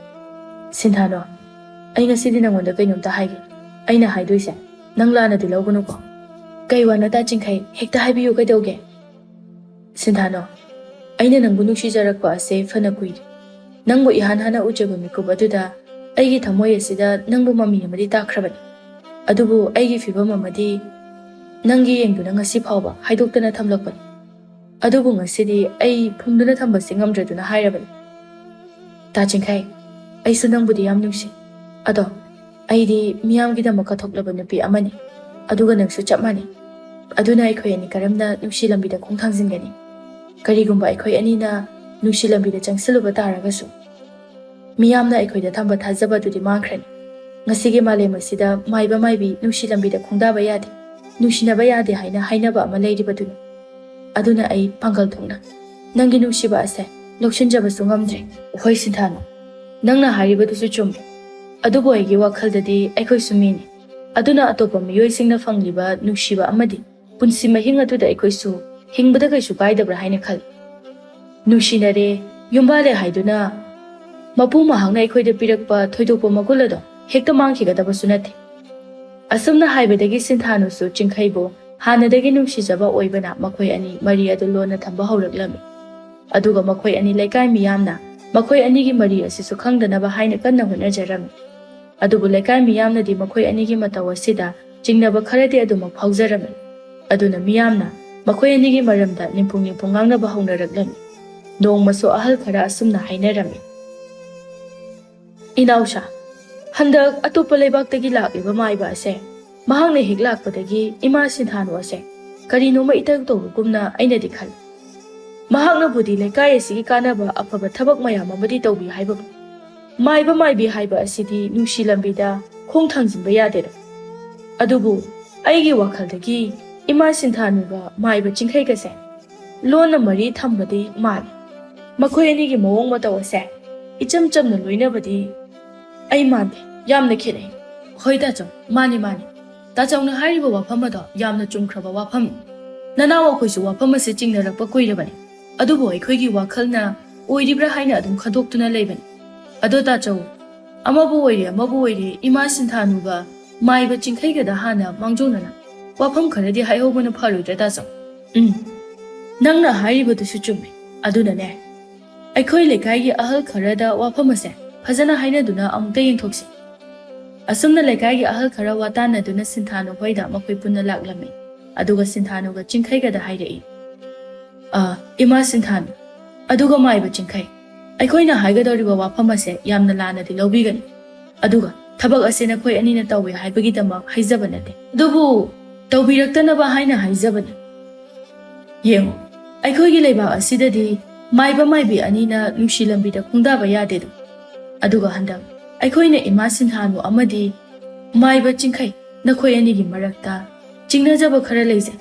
"ꯁꯤꯟꯊꯥꯅꯨ, ꯑꯩ ꯉꯁꯤꯗꯤ ꯅꯉꯣꯟꯗ ꯀꯩꯅꯣꯝꯇ ꯍꯥꯏꯒꯦ꯫ ꯑꯩꯅ ꯍꯥꯏꯗꯣꯏꯁꯦ ꯅꯪ ꯂꯥꯟꯅꯗꯤ ꯂꯧꯒꯅꯨꯀꯣ꯫" "ꯀꯩ ꯋꯥꯅꯣ ꯇꯥ ꯆꯤꯡꯈꯩ? ꯍꯦꯛꯇ ꯍꯥꯏꯕꯤꯌꯨ, ꯀꯩꯗꯧꯒꯦ?" "ꯁꯤꯟꯊꯥꯅꯨ, ꯑꯩꯅ ꯅꯪꯕꯨ ꯅꯨꯡꯁꯤꯖꯔꯛꯄ ꯑꯁꯦ ꯐꯅ ꯀꯨꯏꯔꯦ꯫ ꯅꯪꯕꯨ ꯏꯍꯥꯟ ꯍꯥꯟꯅ ꯎꯖꯕ ꯃꯤꯀꯨꯞ ꯑꯗꯨꯗ ꯑꯩꯒꯤ ꯊꯃꯣꯏ ꯑꯁꯤꯗ ꯅꯪꯕꯨ ꯃꯃꯤ ꯑꯃꯗꯤ ꯇꯥꯈ꯭ꯔꯕꯅꯤ꯫ ꯑꯗꯨꯕꯨ ꯑꯩꯒꯤ ꯐꯤꯕꯝ ꯑꯃꯗꯤ ꯅꯪꯒꯤ ꯌꯦꯡꯗꯨꯅ ꯉꯁꯤ ꯐꯥꯎꯕ ꯍꯥꯏꯗꯣꯛꯇꯅ ꯊꯝꯂꯛꯄꯅꯤ꯫ ꯑꯗꯨꯕꯨ ꯉꯁꯤꯗꯤ ꯑꯩ ꯐꯨꯝꯗꯨꯅ ꯊꯝꯕꯁꯤ ꯉꯝꯗ꯭ꯔꯗꯨꯅ ꯍꯥꯏꯔꯕꯅꯤ꯫ ꯇꯥ ꯆꯤꯡꯈꯩ, ꯑꯩꯁꯨ ꯅꯪꯕꯨꯗꯤ ꯌꯥꯝ ꯅꯨꯡꯁꯤ꯫ ꯑꯗꯣ ꯑꯩꯗꯤ ꯃꯤꯌꯥꯝꯒꯤꯗꯃꯛ ꯀꯠꯊꯣꯛꯂꯕ ꯅꯨꯄꯤ ꯑꯃꯅꯤ꯫ ꯑꯗꯨꯒ ꯅꯪꯁꯨ ꯆꯞ ꯃꯥꯟꯅꯩ꯫ ꯑꯗꯨꯅ ꯑꯩꯈꯣꯏ ꯑꯅꯤ ꯀꯔꯝꯅ ꯅꯨꯡꯁꯤ ꯂꯝꯕꯤꯗ ꯈꯣꯡ ꯊꯥꯡꯖꯤꯟꯒꯅꯤ? ꯀꯔꯤꯒꯨꯝꯕ ꯑꯩꯈꯣꯏ ꯑꯅꯤꯅ ꯅꯨꯡꯁꯤ ꯂꯝꯕꯤꯗ ꯆꯪꯁꯤꯜꯂꯨꯕ ꯇꯥꯔꯒꯁꯨ, ꯃꯤꯌꯥꯝꯅ ꯑꯩꯈꯣꯏꯗ ꯊꯝꯕ ꯊꯥꯖꯕꯗꯨꯗꯤ ꯃꯥꯡꯈ꯭ꯔꯅꯤ꯫ ꯉꯁꯤꯒꯤ ꯃꯥꯂꯦꯝ ꯑꯁꯤꯗ ꯃꯥꯏꯕ ꯃꯥꯏꯕꯤ ꯅꯨꯡꯁꯤ ꯂꯝꯕꯤꯗ ꯈꯣꯡꯗꯥꯕ ꯌꯥꯗꯦ, ꯅꯨꯡꯁꯤꯅꯕ ꯌꯥꯗꯦ ꯍꯥꯏꯅ ꯍꯥꯏꯅꯕ ꯑꯃ ꯂꯩꯔꯤꯕꯗꯨꯅꯤ꯫ ꯑꯗꯨꯅ ꯑꯩ ꯄꯥꯡꯒꯜ ꯊꯣꯛꯅ ꯅꯪꯒꯤ ꯅꯨꯡꯁꯤꯕ ꯑꯁꯦ ꯂꯧꯁꯤꯟꯖꯕꯁꯨ ꯉꯝꯗ꯭ꯔꯦ꯫ ꯍꯣꯏ ꯁꯤꯟꯊꯥꯅꯨ, ꯅꯪꯅ ꯍꯥꯏꯔꯤꯕꯗꯨꯁꯨ ꯆꯨꯝꯃꯤ꯫ ꯑꯗꯨꯕꯨ ꯑꯩꯒꯤ ꯋꯥꯈꯜꯗꯗꯤ ꯑꯩꯈꯣꯏꯁꯨ ꯃꯤꯅꯤ꯫ ꯑꯗꯨꯅ ꯑꯇꯣꯞꯄ ꯃꯤꯑꯣꯏꯁꯤꯡꯅ ꯐꯪꯂꯤꯕ ꯅꯨꯡꯁꯤꯕ ꯑꯃꯗꯤ ꯄꯨꯟꯁꯤ ꯃꯍꯤꯡ ꯑꯗꯨꯗ ꯑꯩꯈꯣꯏꯁꯨ ꯍꯤꯡꯕꯗ ꯀꯩꯁꯨ ꯀꯥꯏꯗꯕ꯭ꯔꯥ ꯍꯥꯏꯅ ꯈꯜꯂꯤ꯫ ꯅꯨꯡꯁꯤꯅꯔꯦ, ꯌꯨꯝꯕꯥꯜꯂꯦ ꯍꯥꯏꯗꯨꯅ ꯃꯄꯨ ꯃꯍꯥꯛꯅ ꯑꯩꯈꯣꯏꯗ ꯄꯤꯔꯛꯄ ꯊꯣꯏꯗꯣꯛꯄ ꯃꯒꯨꯟ ꯑꯗꯣ ꯍꯦꯛꯇ ꯃꯥꯡꯈꯤꯒꯗꯕꯁꯨ ꯅꯠꯇꯦ꯫ ꯑꯁꯨꯝꯅ ꯍꯥꯏꯕꯗꯒꯤ ꯁꯤꯟꯊꯥꯅꯨꯁꯨ ꯆꯤꯡꯈꯩꯕꯨ ꯍꯥꯟꯅꯗꯒꯤ ꯅꯨꯡꯁꯤꯖꯕ ꯑꯣꯏꯕꯅ ꯃꯈꯣꯏ ꯑꯅꯤ ꯃꯔꯤ ꯑꯗꯨ ꯂꯣꯟꯅ ꯊꯝꯕ ꯍꯧꯔꯛꯂꯝꯃꯤ꯫ ꯑꯗꯨꯒ ꯃꯈꯣꯏ ꯑꯅꯤ ꯂꯩꯀꯥꯏ ꯃꯤꯌꯥꯝꯅ ꯃꯈꯣꯏ ꯑꯅꯤꯒꯤ ꯃꯔꯤ ꯑꯁꯤꯁꯨ ꯈꯪꯗꯅꯕ ꯍꯥꯏꯅ ꯀꯟꯅ ꯍꯣꯠꯅꯖꯔꯝꯃꯤ꯫ ꯑꯗꯨꯕꯨ ꯂꯩꯀꯥꯏ ꯃꯤꯌꯥꯝꯅꯗꯤ ꯃꯈꯣꯏ ꯑꯅꯤꯒꯤ ꯃꯇꯧ ꯑꯁꯤꯗ ꯆꯤꯡꯅꯕ ꯈꯔꯗꯤ ꯑꯗꯨꯃꯛ ꯐꯥꯎꯖꯔꯝꯃꯤ꯫ ꯑꯗꯨꯅ ꯃꯤꯌꯥꯝꯅ ꯃꯈꯣꯏ ꯑꯅꯤꯒꯤ ꯃꯔꯝꯗ ꯅꯤꯝꯐꯨꯡ ꯅꯤꯝꯐꯨꯡ ꯉꯥꯡꯅꯕ ꯍꯧꯅꯔꯛꯂꯝꯃꯤ꯫ ꯅꯣꯡꯃꯁꯨ ꯑꯍꯜ ꯈꯔ ꯑꯁꯨꯝꯅ ꯍꯥꯏꯅꯔꯝꯃꯤ, "ꯏꯅꯥꯎꯁꯥ, ꯍꯟꯗꯛ ꯑꯇꯣꯞꯄ ꯂꯩꯕꯥꯛꯇꯒꯤ ꯂꯥꯛꯂꯤꯕ ꯃꯥꯏꯕ ꯑꯁꯦ ꯃꯍꯥꯛꯅ ꯍꯦꯛ ꯂꯥꯛꯄꯗꯒꯤ ꯏꯃꯥ ꯁꯤꯟꯊꯥꯅꯨ ꯑꯁꯦ ꯀꯔꯤꯅꯣꯃ ꯏꯇꯧ ꯇꯧꯕꯒꯨꯝꯅ ꯑꯩꯅꯗꯤ ꯈꯜꯂꯤ꯫ ꯃꯍꯥꯛꯅꯕꯨꯗꯤ ꯂꯩꯀꯥꯏ ꯑꯁꯤꯒꯤ ꯀꯥꯟꯅꯕ ꯑꯐꯕ ꯊꯕꯛ ꯃꯌꯥꯝ ꯑꯃꯗꯤ ꯇꯧꯕꯤ ꯍꯥꯏꯕꯕꯨ, ꯃꯥꯏꯕ ꯃꯥꯏꯕꯤ ꯍꯥꯏꯕ ꯑꯁꯤꯗꯤ ꯅꯨꯡꯁꯤ ꯂꯝꯕꯤꯗ ꯈꯣꯡ ꯊꯥꯡꯖꯤꯟꯕ ꯌꯥꯗꯦꯗꯣ꯫ ꯑꯗꯨꯕꯨ ꯑꯩꯒꯤ ꯋꯥꯈꯜꯗꯒꯤ ꯏꯃꯥ ꯁꯤꯟꯊꯥꯅꯨꯒ ꯃꯥꯏꯕ ꯆꯤꯡꯈꯩꯒꯁꯦ ꯂꯣꯟꯅ ꯃꯔꯤ ꯊꯝꯕꯗꯤ ꯃꯥꯜꯂꯤ꯫ ꯃꯈꯣꯏ ꯑꯅꯤꯒꯤ ꯃꯑꯣꯡ ꯃꯇꯧ ꯑꯁꯦ ꯏꯆꯝ ꯆꯝꯅ ꯂꯣꯏꯅꯕꯗꯤ ꯑꯩ ꯃꯥꯟꯗꯦ, ꯌꯥꯝꯅ ꯈꯦꯠꯅꯩ꯫" "ꯍꯣꯏ ꯇꯥꯆꯧ, ꯃꯥꯅꯤ ꯃꯥꯅꯤ꯫ ꯇꯥꯆꯧꯅ ꯍꯥꯏꯔꯤꯕ ꯋꯥꯐꯝ ꯑꯗꯣ ꯌꯥꯝꯅ ꯆꯨꯝꯈ꯭ꯔꯕ ꯋꯥꯐꯝꯅꯤ꯫ ꯅꯅꯥꯎ ꯑꯩꯈꯣꯏꯁꯨ ꯋꯥꯐꯝ ꯑꯁꯤ ꯆꯤꯡꯅꯔꯛꯄ ꯀꯨꯏꯔꯕꯅꯤ, ꯑꯗꯨꯕꯨ ꯑꯩꯈꯣꯏꯒꯤ ꯋꯥꯈꯜꯅ ꯑꯣꯏꯔꯤꯕ꯭ꯔꯥ ꯍꯥꯏꯅ ꯑꯗꯨꯝ ꯈꯟꯗꯣꯛꯇꯨꯅ ꯂꯩꯕꯅꯤ꯫ ꯑꯗꯣ ꯇꯥꯆꯧ, ꯑꯃꯕꯨ ꯑꯣꯏꯔꯦ ꯑꯃꯕꯨ ꯑꯣꯏꯔꯦ, ꯏꯃꯥ ꯁꯤꯟꯊꯥꯅꯨꯒ ꯃꯥꯏꯕ ꯆꯤꯡꯈꯩꯒꯗ ꯍꯥꯟꯅ ꯃꯥꯡꯖꯧꯅꯅ ꯋꯥꯐꯝ ꯈꯔꯗꯤ ꯍꯥꯏꯍꯧꯕꯅ ꯐꯔꯣꯏꯗ꯭ꯔꯥ ꯇꯥꯆꯧ?" "ꯎꯝ, ꯅꯪꯅ ꯍꯥꯏꯔꯤꯕꯗꯨꯁꯨ ꯆꯨꯝꯃꯤ꯫ ꯑꯗꯨꯅꯅꯦ, ꯑꯩꯈꯣꯏ ꯂꯩꯀꯥꯏꯒꯤ ꯑꯍꯜ ꯈꯔꯗ ꯋꯥꯐꯝ ꯑꯁꯦ ꯐꯖꯅ ꯍꯥꯏꯅꯗꯨꯅ ꯑꯃꯨꯛꯇ ꯌꯦꯡꯊꯣꯛꯁꯤ꯫ ꯑꯁꯨꯝꯅ ꯂꯩꯀꯥꯏꯒꯤ ꯑꯍꯜ ꯈꯔ ꯋꯥꯇꯥꯟꯅꯗꯨꯅ ꯁꯤꯟꯊꯥꯅꯨ ꯍꯣꯏꯗ ꯃꯈꯣꯏ ꯄꯨꯟꯅ ꯂꯥꯛꯂꯝꯃꯤ꯫ ꯑꯗꯨꯒ ꯁꯤꯟꯊꯥꯅꯨꯒ ꯆꯤꯡꯈꯩꯒꯗ ꯍꯥꯏꯔꯛꯏ, "ꯑ, ꯏꯃꯥ ꯁꯤꯟꯊꯥꯅꯨ, ꯑꯗꯨꯒ ꯃꯥꯏꯕ ꯆꯤꯡꯈꯩ, ꯑꯩꯈꯣꯏꯅ ꯍꯥꯏꯒꯗꯧꯔꯤꯕ ꯋꯥꯐꯝ ꯑꯁꯦ ꯌꯥꯝꯅ ꯂꯥꯟꯅꯗꯤ ꯂꯧꯕꯤꯒꯅꯨ꯫ ꯑꯗꯨꯒ ꯊꯕꯛ ꯑꯁꯦ ꯅꯈꯣꯏ ꯑꯅꯤꯅ ꯇꯧꯋꯦ ꯍꯥꯏꯕꯒꯤꯗꯃꯛ ꯍꯥꯏꯖꯕ ꯅꯠꯇꯦ, ꯑꯗꯨꯕꯨ ꯇꯧꯕꯤꯔꯛꯇꯅꯕ ꯍꯥꯏꯅ ꯍꯥꯏꯖꯕꯅꯤ꯫ ꯌꯦꯡꯉꯨ, ꯑꯩꯈꯣꯏꯒꯤ ꯂꯩꯕꯥꯛ ꯑꯁꯤꯗꯗꯤ ꯃꯥꯏꯕ ꯃꯥꯏꯕꯤ ꯑꯅꯤꯅ ꯅꯨꯡꯁꯤ ꯂꯝꯕꯤꯗ ꯈꯣꯡꯗꯥꯕ ꯌꯥꯗꯦꯗꯣ꯫ ꯑꯗꯨꯒ ꯍꯟꯗꯛ ꯑꯩꯈꯣꯏꯅ ꯏꯃꯥ ꯁꯤꯟꯊꯥꯅꯨ ꯑꯃꯗꯤ ꯃꯥꯏꯕ ꯆꯤꯡꯈꯩ, ꯅꯈꯣꯏ ꯑꯅꯤꯒꯤ ꯃꯔꯛꯇ ꯆꯤꯡꯅꯖꯕ ꯈꯔ ꯂꯩꯖꯩ꯫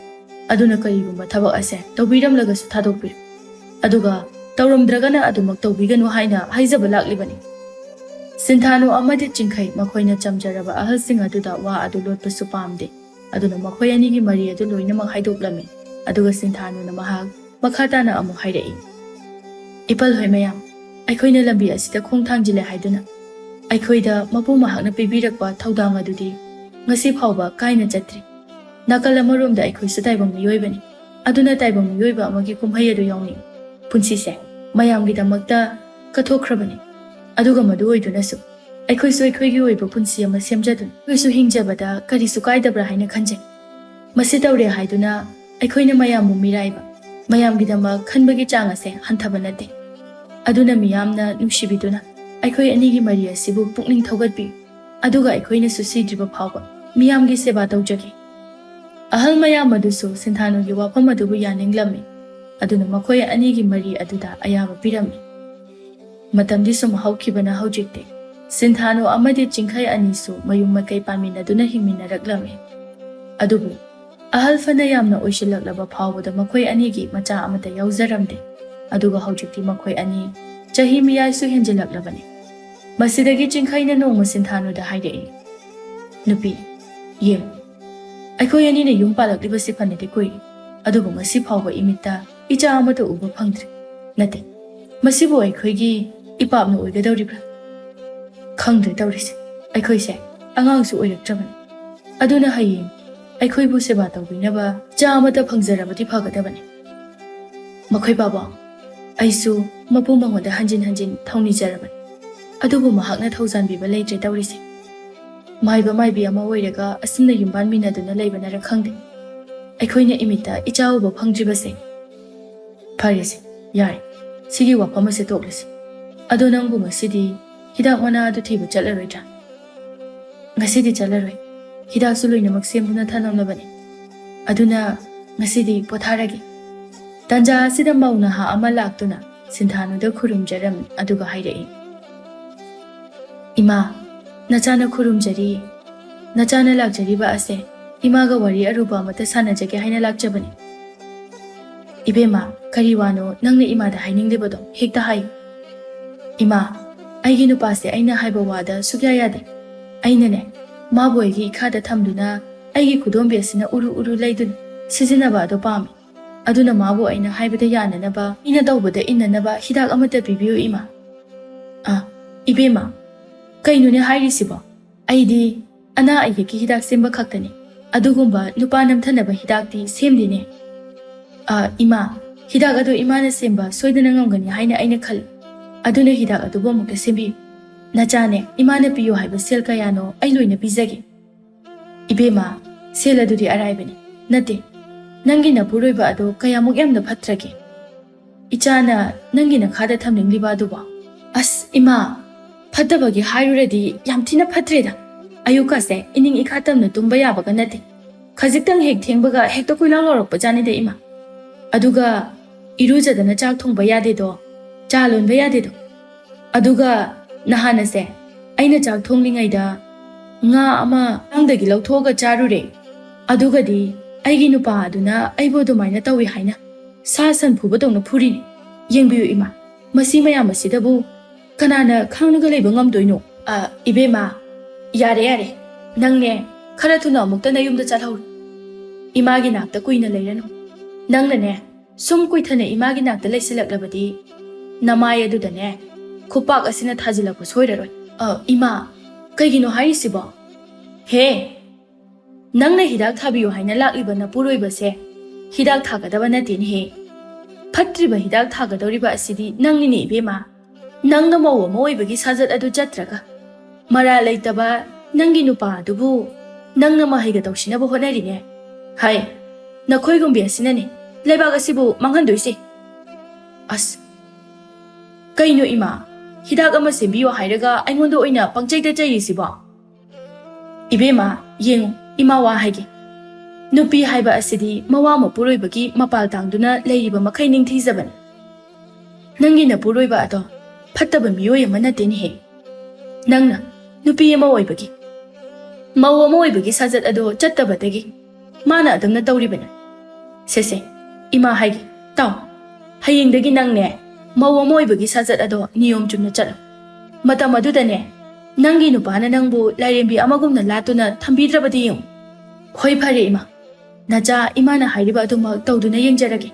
ꯑꯗꯨꯅ ꯀꯔꯤꯒꯨꯝꯕ ꯊꯕꯛ ꯑꯁꯦ ꯇꯧꯕꯤꯔꯝꯂꯒꯁꯨ ꯊꯥꯗꯣꯛꯄꯤꯔꯣ꯫ ꯑꯗꯨꯒ ꯇꯧꯔꯝꯗ꯭ꯔꯒꯅ ꯑꯗꯨꯃꯛ ꯇꯧꯕꯤꯒꯅꯨ ꯍꯥꯏꯅ ꯍꯥꯏꯖꯕ ꯂꯥꯛꯂꯤꯕꯅꯤ꯫" ꯁꯤꯟꯊꯥꯅꯨ ꯑꯃꯗꯤ ꯆꯤꯡꯈꯩ ꯃꯈꯣꯏꯅ ꯆꯝꯖꯔꯕ ꯑꯍꯜꯁꯤꯡ ꯑꯗꯨꯗ ꯋꯥ ꯑꯗꯨ ꯂꯣꯠꯄꯁꯨ ꯄꯥꯝꯗꯦ꯫ ꯑꯗꯨꯅ ꯃꯈꯣꯏ ꯑꯅꯤꯒꯤ ꯃꯔꯤ ꯑꯗꯨ ꯂꯣꯏꯅꯃꯛ ꯍꯥꯏꯗꯣꯛꯂꯝꯃꯤ꯫ ꯑꯗꯨꯒ ꯁꯤꯟꯊꯥꯅꯨꯅ ꯃꯍꯥꯛ ꯃꯈꯥ ꯇꯥꯅ ꯑꯃꯨꯛ ꯍꯥꯏꯔꯛꯏ, "ꯏꯄꯜ ꯍꯣꯏ ꯃꯌꯥꯝ, ꯑꯩꯈꯣꯏꯅ ꯂꯝꯕꯤ ꯑꯁꯤꯗ ꯈꯣꯡ ꯊꯥꯡꯖꯤꯜꯂꯦ ꯍꯥꯏꯗꯨꯅ ꯑꯩꯈꯣꯏꯗ ꯃꯄꯨ ꯃꯍꯥꯛꯅ ꯄꯤꯕꯤꯔꯛꯄ ꯊꯧꯗꯥꯡ ꯑꯗꯨꯗꯤ ꯉꯁꯤ ꯐꯥꯎꯕ ꯀꯥꯏꯅ ꯆꯠꯇ꯭ꯔꯤ꯫ ꯅꯥꯀꯜ ꯑꯃꯔꯣꯝꯗ ꯑꯩꯈꯣꯏꯁꯨ ꯇꯥꯏꯕꯪ ꯃꯤꯑꯣꯏꯕꯅꯤ꯫ ꯑꯗꯨꯅ ꯇꯥꯏꯕꯪ ꯃꯤꯑꯣꯏꯕ ꯑꯃꯒꯤ ꯀꯨꯝꯍꯩ ꯑꯗꯨ ꯌꯥꯎꯅꯤꯡꯏ꯫ ꯄꯨꯟꯁꯤꯁꯦ ꯃꯌꯥꯝꯒꯤꯗꯃꯛꯇ ꯀꯠꯊꯣꯛꯈ꯭ꯔꯕꯅꯤ꯫ ꯑꯗꯨꯒ ꯃꯗꯨ ꯑꯣꯏꯗꯨꯅꯁꯨ ꯑꯩꯈꯣꯏꯁꯨ ꯑꯩꯈꯣꯏꯒꯤ ꯑꯣꯏꯕ ꯄꯨꯟꯁꯤ ꯑꯃ ꯁꯦꯝꯖꯗꯨꯅ ꯑꯩꯈꯣꯏꯁꯨ ꯍꯤꯡꯖꯕꯗ ꯀꯔꯤꯁꯨ ꯀꯥꯏꯗꯕ꯭ꯔꯥ ꯍꯥꯏꯅ ꯈꯟꯖꯩ꯫ ꯃꯁꯤ ꯇꯧꯔꯦ ꯍꯥꯏꯗꯨꯅ ꯑꯩꯈꯣꯏꯅ ꯃꯌꯥꯝꯕꯨ ꯃꯤꯔꯥꯏꯕ, ꯃꯌꯥꯝꯒꯤꯗꯃꯛ ꯈꯟꯕꯒꯤ ꯆꯥꯡ ꯑꯁꯦ ꯍꯟꯊꯕ ꯅꯠꯇꯦ꯫ ꯑꯗꯨꯅ ꯃꯤꯌꯥꯝꯅ ꯅꯨꯡꯁꯤꯕꯤꯗꯨꯅ ꯑꯩꯈꯣꯏ ꯑꯅꯤꯒꯤ ꯃꯔꯤ ꯑꯁꯤꯕꯨ ꯄꯨꯛꯅꯤꯡ ꯊꯧꯒꯠꯄꯤꯌꯨ꯫ ꯑꯗꯨꯒ ꯑꯩꯈꯣꯏꯅꯁꯨ ꯁꯤꯗ꯭ꯔꯤꯕ ꯐꯥꯎꯕ ꯃꯤꯌꯥꯝꯒꯤ ꯁꯦꯕꯥ ꯇꯧꯖꯒꯦ꯫" ꯑꯍꯜ ꯃꯌꯥꯝ ꯑꯗꯨꯁꯨ ꯁꯤꯟꯊꯥꯅꯨꯒꯤ ꯋꯥꯐꯝ ꯑꯗꯨꯕꯨ ꯌꯥꯅꯤꯡꯂꯝꯃꯤ꯫ ꯑꯗꯨꯅ ꯃꯈꯣꯏ ꯑꯅꯤꯒꯤ ꯃꯔꯤ ꯑꯗꯨꯗ ꯑꯌꯥꯕ ꯄꯤꯔꯝꯃꯤ꯫ ꯃꯇꯝꯗꯤ ꯁꯨꯝ ꯍꯧꯈꯤꯕꯅ ꯍꯧꯖꯤꯛꯇꯤ ꯁꯤꯟꯊꯥꯅꯨ ꯑꯃꯗꯤ ꯆꯤꯡꯈꯩ ꯑꯅꯤꯁꯨ ꯃꯌꯨꯝ ꯃꯀꯩ ꯄꯥꯟꯃꯤꯟꯅꯗꯨꯅ ꯍꯤꯡꯃꯤꯟꯅꯔꯛꯂꯝꯃꯤ꯫ ꯑꯗꯨꯕꯨ ꯑꯍꯜ ꯐꯅ ꯌꯥꯝꯅ ꯑꯣꯏꯁꯤꯜꯂꯛꯂꯕ ꯐꯥꯎꯕꯗ ꯃꯈꯣꯏ ꯑꯅꯤꯒꯤ ꯃꯆꯥ ꯑꯃꯠꯇ ꯌꯥꯎꯖꯔꯝꯗꯦ꯫ ꯑꯗꯨꯒ ꯍꯧꯖꯤꯛꯇꯤ ꯃꯈꯣꯏ ꯑꯅꯤ ꯆꯍꯤ ꯃꯤꯌꯥꯏꯁꯨ ꯍꯦꯟꯖꯤꯜꯂꯛꯂꯕꯅꯤ꯫ ꯃꯁꯤꯗꯒꯤ ꯆꯤꯡꯈꯩꯅ ꯅꯣꯡꯃ ꯁꯤꯟꯊꯥꯅꯨꯗ ꯍꯥꯏꯔꯛꯏ, "ꯅꯨꯄꯤ, ꯌꯦꯡ, ꯑꯩꯈꯣꯏ ꯑꯅꯤꯅ ꯌꯨꯝ ꯄꯥꯜꯂꯛꯂꯤꯕꯁꯤ ꯐꯅꯗꯤ ꯀꯨꯏꯔꯦ, ꯑꯗꯨꯕꯨ ꯉꯁꯤ ꯐꯥꯎꯕ ꯏꯃꯤꯠꯇ ꯏꯆꯥ ꯑꯃꯠꯇ ꯎꯕ ꯐꯪꯗ꯭ꯔꯤ꯫ ꯅꯠꯇꯦ, ꯃꯁꯤꯕꯨ ꯑꯩꯈꯣꯏꯒꯤ ꯏꯄꯥꯞꯅ ꯑꯣꯏꯒꯗꯧꯔꯤꯕ꯭ꯔꯥ? ꯈꯪꯗ꯭ꯔꯦ ꯇꯧꯔꯤꯁꯦ꯫ ꯑꯩꯈꯣꯏꯁꯦ ꯑꯉꯥꯡꯁꯨ ꯑꯣꯏꯔꯛꯇ꯭ꯔꯕꯅꯤ꯫ ꯑꯗꯨꯅ ꯍꯌꯦꯡ ꯑꯩꯈꯣꯏꯕꯨ ꯁꯦꯕꯥ ꯇꯧꯕꯤꯅꯕ ꯏꯆꯥ ꯑꯃꯠꯇ ꯐꯪꯖꯔꯕꯗꯤ ꯐꯒꯗꯕꯅꯤ꯫" "ꯃꯈꯣꯏ ꯄꯥꯕꯣ, ꯑꯩꯁꯨ ꯃꯄꯨ ꯃꯉꯣꯟꯗ ꯍꯟꯖꯤꯟ ꯍꯟꯖꯤꯟ ꯊꯧꯅꯤꯖꯔꯕꯅꯤ, ꯑꯗꯨꯕꯨ ꯃꯍꯥꯛꯅ ꯊꯧꯖꯥꯟꯕꯤꯕ ꯂꯩꯇ꯭ꯔꯦ ꯇꯧꯔꯤꯁꯦ꯫ ꯃꯥꯏꯕ ꯃꯥꯏꯕꯤ ꯑꯃ ꯑꯣꯏꯔꯒ ꯑꯁꯨꯝꯅ ꯌꯨꯝꯕꯥꯟꯃꯤꯟꯅꯗꯨꯅ ꯂꯩꯕꯅꯔ ꯈꯪꯗꯦ, ꯑꯩꯈꯣꯏꯅ ꯏꯃꯤꯠꯇ ꯏꯆꯥ ꯎꯕ ꯐꯪꯗ꯭ꯔꯤꯕꯁꯦ꯫ ꯐꯔꯦꯁꯦ, ꯌꯥꯔꯦ, ꯁꯤꯒꯤ ꯋꯥꯐꯝ ꯑꯁꯦ ꯇꯣꯛꯂꯁꯤ꯫ ꯑꯗꯣ ꯅꯪꯕꯨ ꯉꯁꯤꯗꯤ ꯍꯤꯗꯥꯛ ꯃꯅꯥ ꯑꯗꯨ ꯊꯤꯕ ꯆꯠꯂꯔꯣꯏꯗ꯭ꯔꯥ? ꯉꯁꯤꯗꯤ ꯆꯠꯂꯔꯣꯏ꯫ ꯍꯤꯗꯥꯛꯁꯨ ꯂꯣꯏꯅꯃꯛ ꯁꯦꯝꯗꯨꯅ ꯊꯅꯝꯂꯕꯅꯤ꯫ ꯑꯗꯨꯅ ꯉꯁꯤꯗꯤ ꯄꯣꯊꯥꯔꯒꯦ꯫ ꯇꯥꯟꯖꯥ ꯑꯁꯤꯗ ꯃꯧ ꯅꯍꯥ ꯑꯃ ꯂꯥꯛꯇꯨꯅ ꯁꯤꯟꯊꯥꯅꯨꯗ ꯈꯨꯔꯨꯝꯖꯔꯝꯃꯤ, ꯑꯗꯨꯒ ꯍꯥꯏꯔꯛꯏ, "ꯏꯃꯥ, ꯅꯆꯥꯅ ꯈꯨꯔꯨꯝꯖꯔꯤ꯫ ꯅꯆꯥꯅ ꯂꯥꯛꯆꯔꯤꯕ ꯑꯁꯦ ꯏꯃꯥꯒ ꯋꯥꯔꯤ ꯑꯔꯨꯕ ꯑꯃꯇ ꯁꯥꯟꯅꯖꯒꯦ ꯍꯥꯏꯅ ꯂꯥꯛꯆꯕꯅꯤ꯫" "ꯏꯕꯦꯝꯃ, ꯀꯔꯤ ꯋꯥꯅꯣ ꯅꯪꯅ ꯏꯃꯥꯗ ꯍꯥꯏꯅꯤꯡꯂꯤꯕꯗꯣ? ꯍꯦꯛꯇ ꯍꯥꯏꯌꯨ꯫" "ꯏꯃꯥ, ꯑꯩꯒꯤ ꯅꯨꯄꯥꯁꯦ ꯑꯩꯅ ꯍꯥꯏꯕ ꯋꯥꯗ ꯁꯨꯛꯌꯥ ꯌꯥꯗꯦ꯫ ꯑꯩꯅꯅꯦ, ꯃꯥꯕꯨ ꯑꯩꯒꯤ ꯏꯈꯥꯗ ꯊꯝꯗꯨꯅ ꯑꯩꯒꯤ ꯈꯨꯗꯣꯝꯕꯤ ꯑꯁꯤꯅ ꯎꯔꯨ ꯎꯔꯨ ꯂꯩꯗꯨꯅ ꯁꯤꯖꯤꯟꯅꯕ ꯑꯗꯣ ꯄꯥꯝꯃꯤ꯫ ꯑꯗꯨꯅ ꯃꯥꯕꯨ ꯑꯩꯅ ꯍꯥꯏꯕꯗ ꯌꯥꯅꯅꯕ, ꯃꯤꯅ ꯇꯧꯕꯗ ꯏꯟꯅꯅꯕ ꯍꯤꯗꯥꯛ ꯑꯃꯠꯇ ꯄꯤꯕꯤꯌꯨ ꯏꯃꯥ꯫" "ꯑ, ꯏꯕꯦꯝꯃ, ꯀꯩꯅꯣꯅꯦ ꯍꯥꯏꯔꯤꯁꯤꯕꯣ? ꯑꯩꯗꯤ ꯑꯅꯥ ꯑꯌꯦꯛꯀꯤ ꯍꯤꯗꯥꯛ ꯁꯦꯝꯕ ꯈꯛꯇꯅꯤ, ꯑꯗꯨꯒꯨꯝꯕ ꯅꯨꯄꯥ ꯅꯝꯊꯅꯕ ꯍꯤꯗꯥꯛꯇꯤ ꯁꯦꯝꯗꯦꯅꯦ꯫" "ꯑ, ꯏꯃꯥ, ꯍꯤꯗꯥꯛ ꯑꯗꯨ ꯏꯃꯥꯅ ꯁꯦꯝꯕ ꯁꯣꯏꯗꯅ ꯉꯝꯒꯅꯤ ꯍꯥꯏꯅ ꯑꯩꯅ ꯈꯜꯂꯤ꯫ ꯑꯗꯨꯅ ꯍꯤꯗꯥꯛ ꯑꯗꯨꯕꯨ ꯑꯃꯨꯛꯇ ꯁꯦꯝꯕꯤꯌꯨ꯫ ꯅꯆꯥꯅꯦ, ꯏꯃꯥꯅ ꯄꯤꯌꯨ ꯍꯥꯏꯕ ꯁꯦꯜ ꯀꯌꯥꯅꯣ ꯑꯩ ꯂꯣꯏꯅ ꯄꯤꯖꯒꯦ꯫" "ꯏꯕꯦꯝꯃ, ꯁꯦꯜ ꯑꯗꯨꯗꯤ ꯑꯔꯥꯏꯕꯅꯤ꯫ ꯅꯠꯇꯦ, ꯅꯪꯒꯤ ꯅꯄꯨꯔꯣꯏꯕ ꯑꯗꯣ ꯀꯌꯥꯃꯨꯛ ꯌꯥꯝꯅ ꯐꯠꯇ꯭ꯔꯒꯦ? ꯏꯆꯥꯅ ꯅꯪꯒꯤ ꯅꯈꯥꯗ ꯊꯝꯅꯤꯡꯂꯤꯕ ꯑꯗꯨꯕꯣ?" "ꯑꯁ ꯏꯃꯥ, ꯐꯠꯇꯕꯒꯤ ꯍꯥꯏꯔꯨꯔꯗꯤ ꯌꯥꯝ ꯊꯤꯅ ꯐꯠꯇ꯭ꯔꯦꯗ꯫ ꯑꯌꯨꯛꯀꯁꯦ ꯏꯅꯤꯡ ꯏꯈꯥ ꯇꯝꯅ ꯇꯨꯝꯕ ꯌꯥꯕꯒ ꯅꯠꯇꯦ꯫ ꯈꯖꯤꯛꯇꯪ ꯍꯦꯛ ꯊꯦꯡꯕꯒ ꯍꯦꯛꯇ ꯀꯣꯏꯂꯥꯎ ꯂꯥꯎꯔꯛꯄ ꯖꯥꯠꯅꯤꯗ ꯏꯃꯥ꯫ ꯑꯗꯨꯒ ꯏꯔꯨꯖꯗꯅ ꯆꯥꯛ ꯊꯣꯡꯕ ꯌꯥꯗꯦꯗꯣ, ꯆꯥ ꯂꯣꯟꯕ ꯌꯥꯗꯦꯗꯣ꯫ ꯑꯗꯨꯒ ꯅꯍꯥꯟ ꯑꯁꯦ ꯑꯩꯅ ꯆꯥꯛ ꯊꯣꯡꯂꯤꯉꯩꯗ ꯉꯥ ꯑꯃ ꯊꯥꯡꯗꯒꯤ ꯂꯧꯊꯣꯛꯑꯒ ꯆꯥꯔꯨꯔꯦ꯫ ꯑꯗꯨꯒꯗꯤ ꯑꯩꯒꯤ ꯅꯨꯄꯥ ꯑꯗꯨꯅ ꯑꯩꯕꯨ ꯑꯗꯨꯃꯥꯏꯅ ꯇꯧꯏ ꯍꯥꯏꯅ ꯁꯥ ꯁꯟ ꯐꯨꯕꯗꯧꯅ ꯐꯨꯔꯤꯅꯤ꯫ ꯌꯦꯡꯕꯤꯌꯨ ꯏꯃꯥ, ꯃꯁꯤ ꯃꯌꯥꯝ ꯑꯁꯤꯗꯕꯨ ꯀꯅꯥꯅ ꯈꯥꯡꯂꯒ ꯂꯩꯕ ꯉꯝꯗꯣꯏꯅꯣ?" "ꯑ, ꯏꯕꯦꯝꯃ, ꯌꯥꯔꯦ, ꯌꯥꯔꯦ꯫ ꯅꯪꯅꯦ, ꯈꯔ ꯊꯨꯅ ꯑꯃꯨꯛꯇ ꯅꯌꯨꯝꯗ ꯆꯠꯍꯧꯔꯣ꯫ ꯏꯃꯥꯒꯤ ꯅꯥꯛꯇ ꯀꯨꯏꯅ ꯂꯩꯔꯅꯨ꯫ ꯅꯪꯅꯅꯦ, ꯁꯨꯝ ꯀꯨꯏꯊꯅ ꯏꯃꯥꯒꯤ ꯅꯥꯛꯇ ꯂꯩꯁꯤꯜꯂꯛꯂꯕꯗꯤ ꯅꯃꯥꯏ ꯑꯗꯨꯗꯅꯦ ꯈꯨꯄꯥꯛ ꯑꯁꯤꯅ ꯊꯥꯖꯤꯜꯂꯛꯄ ꯁꯣꯏꯔꯔꯣꯏ꯫" "ꯑ, ꯏꯃꯥ, ꯀꯩꯒꯤꯅꯣ ꯍꯥꯏꯔꯤꯁꯤꯕꯣ? ꯍꯦ, ꯅꯪꯅ ꯍꯤꯗꯥꯛ ꯊꯥꯕꯤꯌꯨ ꯍꯥꯏꯅ ꯂꯥꯛꯂꯤꯕ ꯅꯄꯨꯔꯣꯏꯕꯁꯦ ꯍꯤꯗꯥꯛ ꯊꯥꯒꯗꯕ ꯅꯠꯇꯦꯅꯦꯍꯦ꯫ ꯐꯠꯇ꯭ꯔꯤꯕ ꯍꯤꯗꯥꯛ ꯊꯥꯒꯗꯧꯔꯤꯕ ꯑꯁꯤꯗꯤ ꯅꯪꯅꯤꯅꯦ ꯏꯕꯦꯝꯃ꯫ ꯅꯪꯅ ꯃꯧ ꯑꯃ ꯑꯣꯏꯕꯒꯤ ꯁꯥꯖꯠ ꯑꯗꯨ ꯆꯠꯇ꯭ꯔꯒ, ꯃꯔꯥꯜ ꯂꯩꯇꯕ ꯅꯪꯒꯤ ꯅꯨꯄꯥ ꯑꯗꯨꯕꯨ ꯅꯪꯅ ꯃꯍꯩꯒ ꯇꯧꯁꯤꯟꯅꯕ ꯍꯣꯠꯅꯔꯤꯅꯦ꯫ ꯍꯥꯏ, ꯅꯈꯣꯏꯒꯨꯝꯕꯤ ꯑꯁꯤꯅꯅꯦ ꯂꯩꯕꯥꯛ ꯑꯁꯤꯕꯨ ꯃꯥꯡꯍꯟꯗꯣꯏꯁꯦ꯫ ꯑꯁ, ꯀꯩꯅꯣ ꯏꯃꯥ, ꯍꯤꯗꯥꯛ ꯑꯃ ꯁꯦꯝꯕꯤꯌꯣ ꯍꯥꯏꯔꯒ ꯑꯩꯉꯣꯟꯗ ꯑꯣꯏꯅ ꯄꯪꯆꯩꯗ ꯆꯩꯔꯤꯁꯤꯕꯣ? ꯏꯕꯦꯝꯃ, ꯌꯦꯡꯉꯨ, ꯏꯃꯥ ꯋꯥ ꯍꯥꯏꯒꯦ꯫ ꯅꯨꯄꯤ ꯍꯥꯏꯕ ꯑꯁꯤꯗꯤ ꯃꯋꯥ ꯃꯄꯨꯔꯣꯏꯕꯒꯤ ꯃꯄꯥꯜ ꯇꯥꯡꯗꯨꯅ ꯂꯩꯔꯤꯕ ꯃꯈꯩ ꯅꯤꯡꯊꯤꯖꯕꯅꯤ꯫ ꯅꯪꯒꯤ ꯅꯄꯨꯔꯣꯏꯕ ꯑꯗꯣ ꯐꯠꯇꯕ ꯃꯤꯑꯣꯏ ꯑꯃ ꯅꯠꯇꯦꯅꯦꯍꯦ꯫ ꯅꯪꯅ ꯅꯨꯄꯤ ꯑꯃ ꯑꯣꯏꯕꯒꯤ, ꯃꯧ ꯑꯃ ꯑꯣꯏꯕꯒꯤ ꯁꯥꯖꯠ ꯑꯗꯣ ꯆꯠꯇꯕꯗꯒꯤ ꯃꯥꯅ ꯑꯗꯨꯝꯅ ꯇꯧꯔꯤꯕꯅꯤ꯫ ꯁꯦꯁꯦ, ꯏꯃꯥ ꯍꯥꯏꯒꯦ, ꯇꯥꯎ꯫ ꯍꯌꯦꯡꯗꯒꯤ ꯅꯪꯅꯦ, ꯃꯧ ꯑꯃ ꯑꯣꯏꯕꯒꯤ ꯁꯥꯖꯠ ꯑꯗꯣ ꯅꯤꯌꯣꯝ ꯆꯨꯝꯅ ꯆꯠꯂꯨ꯫ ꯃꯇꯝ ꯑꯗꯨꯗꯅꯦ, ꯅꯪꯒꯤ ꯅꯨꯄꯥꯅ ꯅꯪꯕꯨ ꯂꯥꯏꯔꯦꯝꯕꯤ ꯑꯃꯒꯨꯝꯅ ꯂꯥꯠꯇꯨꯅ ꯊꯝꯕꯤꯗ꯭ꯔꯕꯗꯤ ꯌꯦꯡꯉꯨ꯫ ꯍꯣꯏ, ꯐꯔꯦ ꯏꯃꯥ, ꯅꯆꯥ ꯏꯃꯥꯅ ꯍꯥꯏꯔꯤꯕ ꯑꯗꯨꯃꯛ ꯇꯧꯗꯨꯅ ꯌꯦꯡꯖꯔꯒꯦ꯫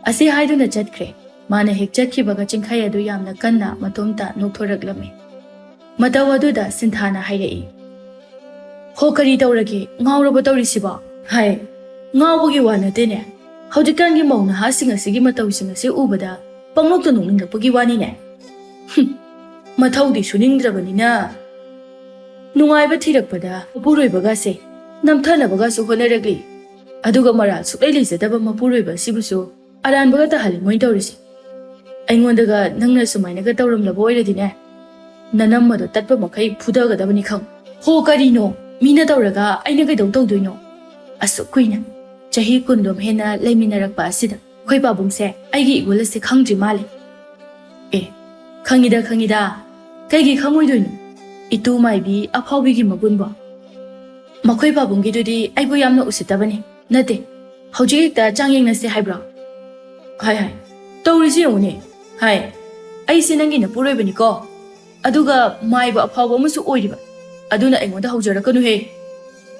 ꯑꯁꯤ ꯍꯥꯏꯗꯨꯅ ꯆꯠꯈ꯭ꯔꯦ꯫ ꯃꯥꯅ ꯍꯦꯛ ꯆꯠꯈꯤꯕꯒ ꯆꯤꯡꯈꯩ ꯑꯗꯨ ꯌꯥꯝꯅ ꯀꯟꯅ ꯃꯇꯣꯝꯇ ꯅꯣꯛꯊꯣꯔꯛꯂꯝꯃꯤ꯫ ꯃꯇꯧ ꯑꯗꯨꯗ ꯁꯤꯟꯊꯥꯅ ꯍꯥꯏꯔꯛꯏ, "ꯍꯣ, ꯀꯔꯤ ꯇꯧꯔꯒꯦ? ꯉꯥꯎꯔꯕ ꯇꯧꯔꯤꯁꯤꯕꯣ?" ꯍꯥꯏ, "ꯉꯥꯎꯕꯒꯤ ꯋꯥ ꯅꯠꯇꯦꯅꯦ꯫ ꯍꯧꯖꯤꯛꯀꯥꯟꯒꯤ ꯃꯧ ꯅꯍꯥꯁꯤꯡ ꯑꯁꯤꯒꯤ ꯃꯇꯧꯁꯤꯡ ꯑꯁꯤ ꯎꯕꯗ ꯄꯪꯅꯣꯛꯇ ꯅꯣꯛꯅꯤꯡꯂꯛꯄꯒꯤ ꯋꯥꯅꯤꯅꯦ꯫ ꯍꯨꯝ, ꯃꯊꯧꯗꯤ ꯁꯨꯅꯤꯡꯗ꯭ꯔꯕꯅꯤꯅ ꯅꯨꯡꯉꯥꯏꯕ ꯊꯤꯔꯛꯄꯗ ꯃꯄꯨꯔꯣꯏꯕꯒꯁꯦ ꯅꯝꯊꯅꯕꯒꯁꯨ ꯍꯣꯠꯅꯔꯛꯂꯤ꯫ ꯑꯗꯨꯒ ꯃꯔꯥꯜ ꯁꯨꯛꯂꯩ ꯂꯩꯖꯗꯕ ꯃꯄꯨꯔꯣꯏꯕ ꯑꯁꯤꯕꯨꯁꯨ ꯑꯔꯥꯟꯕꯒ ꯇꯥꯍꯜꯂꯤ ꯃꯣꯏꯅ ꯇꯧꯔꯤꯁꯦ꯫ ꯑꯩꯉꯣꯟꯗꯒ ꯅꯪꯅ ꯁꯨꯃꯥꯏꯅꯒ ꯇꯧꯔꯝꯂꯕ ꯑꯣꯏꯔꯗꯤꯅꯦ, ꯅꯅꯝ ꯑꯗꯣ ꯇꯠꯄ ꯃꯈꯩ ꯐꯨꯊꯒꯗꯕꯅꯤ ꯈꯪ꯫ ꯍꯣ, ꯀꯔꯤꯅꯣ? ꯃꯤꯅ ꯇꯧꯔꯒ ꯑꯩꯅ ꯀꯩꯗꯧ ꯇꯧꯗꯣꯏꯅꯣ? ꯑꯁꯨꯛ ꯀꯨꯏꯅ, ꯆꯍꯤ ꯀꯨꯟꯔꯣꯝ ꯍꯦꯟꯅ ꯂꯩꯃꯤꯟꯅꯔꯛꯄ ꯑꯁꯤꯗ ꯑꯩꯈꯣꯏ ꯄꯥꯕꯨꯡꯁꯦ ꯑꯩꯒꯤ ꯏꯒꯨꯜ ꯑꯁꯦ ꯈꯪꯗ꯭ꯔꯤ ꯃꯥꯜꯂꯦ꯫ ꯑꯦ, ꯈꯪꯉꯤꯗ, ꯈꯪꯉꯤꯗ꯫ ꯀꯩꯒꯤ ꯈꯪꯉꯣꯏꯗꯣꯏꯅꯣ? ꯏꯇꯨ ꯃꯥꯏꯕꯤ ꯑꯐꯥꯎꯕꯤꯒꯤ ꯃꯒꯨꯟꯕꯣ꯫ ꯃꯈꯣꯏ ꯄꯥꯕꯨꯡꯒꯤꯗꯨꯗꯤ ꯑꯩꯕꯨ ꯌꯥꯝꯅ ꯎꯁꯤꯠꯇꯕꯅꯤ꯫ ꯅꯠꯇꯦ, ꯍꯧꯖꯤꯛ ꯍꯦꯛꯇ ꯆꯥꯡꯌꯦꯡꯅꯁꯤ ꯍꯥꯏꯕ꯭ꯔꯣ? ꯍꯥꯏ, ꯍꯥꯏ꯫ ꯇꯧꯔꯤꯁꯤ ꯌꯦꯡꯉꯨꯅꯦ꯫ ꯍꯥꯏ, ꯑꯩꯁꯦ ꯅꯪꯒꯤ ꯅꯄꯨꯔꯣꯏꯕꯅꯤꯀꯣ꯫ ꯑꯗꯨꯒ ꯃꯥꯏꯕ ꯑꯐꯥꯎꯕ ꯑꯃꯁꯨ ꯑꯣꯏꯔꯤꯕ꯫ ꯑꯗꯨꯅ ꯑꯩꯉꯣꯟꯗ ꯍꯧꯖꯔꯛꯀꯅꯨꯍꯦ꯫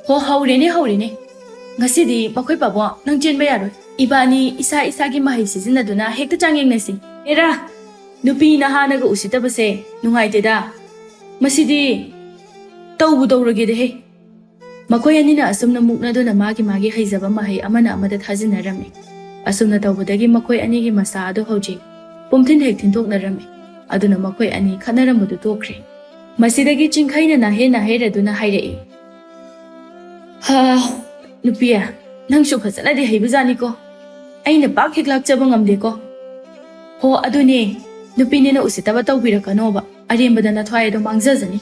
ꯍꯣ, ꯍꯧꯔꯦꯅꯦ, ꯍꯧꯔꯦꯅꯦ꯫ ꯉꯁꯤꯗꯤ ꯃꯈꯣꯏ ꯄꯥꯕꯨꯡ ꯅꯪ ꯆꯦꯟꯕ ꯌꯥꯔꯣꯏ꯫ ꯏꯕꯥꯅꯤ ꯏꯁꯥ ꯏꯁꯥꯒꯤ ꯃꯍꯩ ꯁꯤꯖꯤꯟꯅꯗꯨꯅ ꯍꯦꯛꯇ ꯆꯥꯡꯌꯦꯡꯅꯁꯤ꯫ ꯑꯦꯔꯥ, ꯅꯨꯄꯤ ꯅꯍꯥꯅꯒ ꯎꯁꯤꯠꯇꯕꯁꯦ ꯅꯨꯡꯉꯥꯏꯇꯦꯗ꯫ ꯃꯁꯤꯗꯤ ꯇꯧꯕꯨ ꯇꯧꯔꯒꯦꯗꯍꯦ꯫ ꯃꯈꯣꯏ ꯑꯅꯤꯅ ꯑꯁꯨꯝꯅ ꯃꯨꯛꯅꯗꯨꯅ ꯃꯥꯒꯤ ꯃꯥꯒꯤ ꯍꯩꯖꯕ ꯃꯍꯩ ꯑꯃꯅ ꯑꯃꯗ ꯊꯥꯖꯤꯟꯅꯔꯝꯃꯤ꯫ ꯑꯁꯨꯝꯅ ꯇꯧꯕꯗꯒꯤ ꯃꯈꯣꯏ ꯑꯅꯤꯒꯤ ꯃꯆꯥ ꯑꯗꯨ ꯍꯧꯖꯤꯛ ꯄꯨꯝꯊꯤꯟ ꯍꯦꯛ ꯊꯤꯟꯊꯣꯛꯅꯔꯝꯃꯤ꯫ ꯑꯗꯨꯅ ꯃꯈꯣꯏ ꯑꯅꯤ ꯈꯠꯅꯔꯝꯕꯗꯨ ꯇꯣꯛꯈ꯭ꯔꯦ꯫ ꯃꯁꯤꯗꯒꯤ ꯆꯤꯡꯈꯩꯅ ꯅꯥꯍꯦ ꯅꯥꯍꯦꯔꯗꯨꯅ ꯍꯥꯏꯔꯛꯏ, "ꯍꯥ, ꯅꯨꯄꯤ, ꯅꯪꯁꯨ ꯐꯖꯅꯗꯤ ꯍꯩꯕꯖꯥꯠꯅꯤꯀꯣ꯫ ꯑꯩꯅ ꯄꯥꯛ ꯍꯦꯛ ꯂꯥꯛꯆꯕ ꯉꯝꯗꯦꯀꯣ꯫ ꯍꯣ, ꯑꯗꯨꯅꯦ, ꯅꯨꯄꯤꯅꯤꯅ ꯎꯁꯤꯠꯇꯕ ꯇꯧꯕꯤꯔꯛꯀꯅꯣꯕ, ꯑꯔꯦꯝꯕꯗ ꯅꯊ꯭ꯋꯥꯏ ꯑꯗꯣ ꯃꯥꯡꯖꯖꯅꯤ"꯫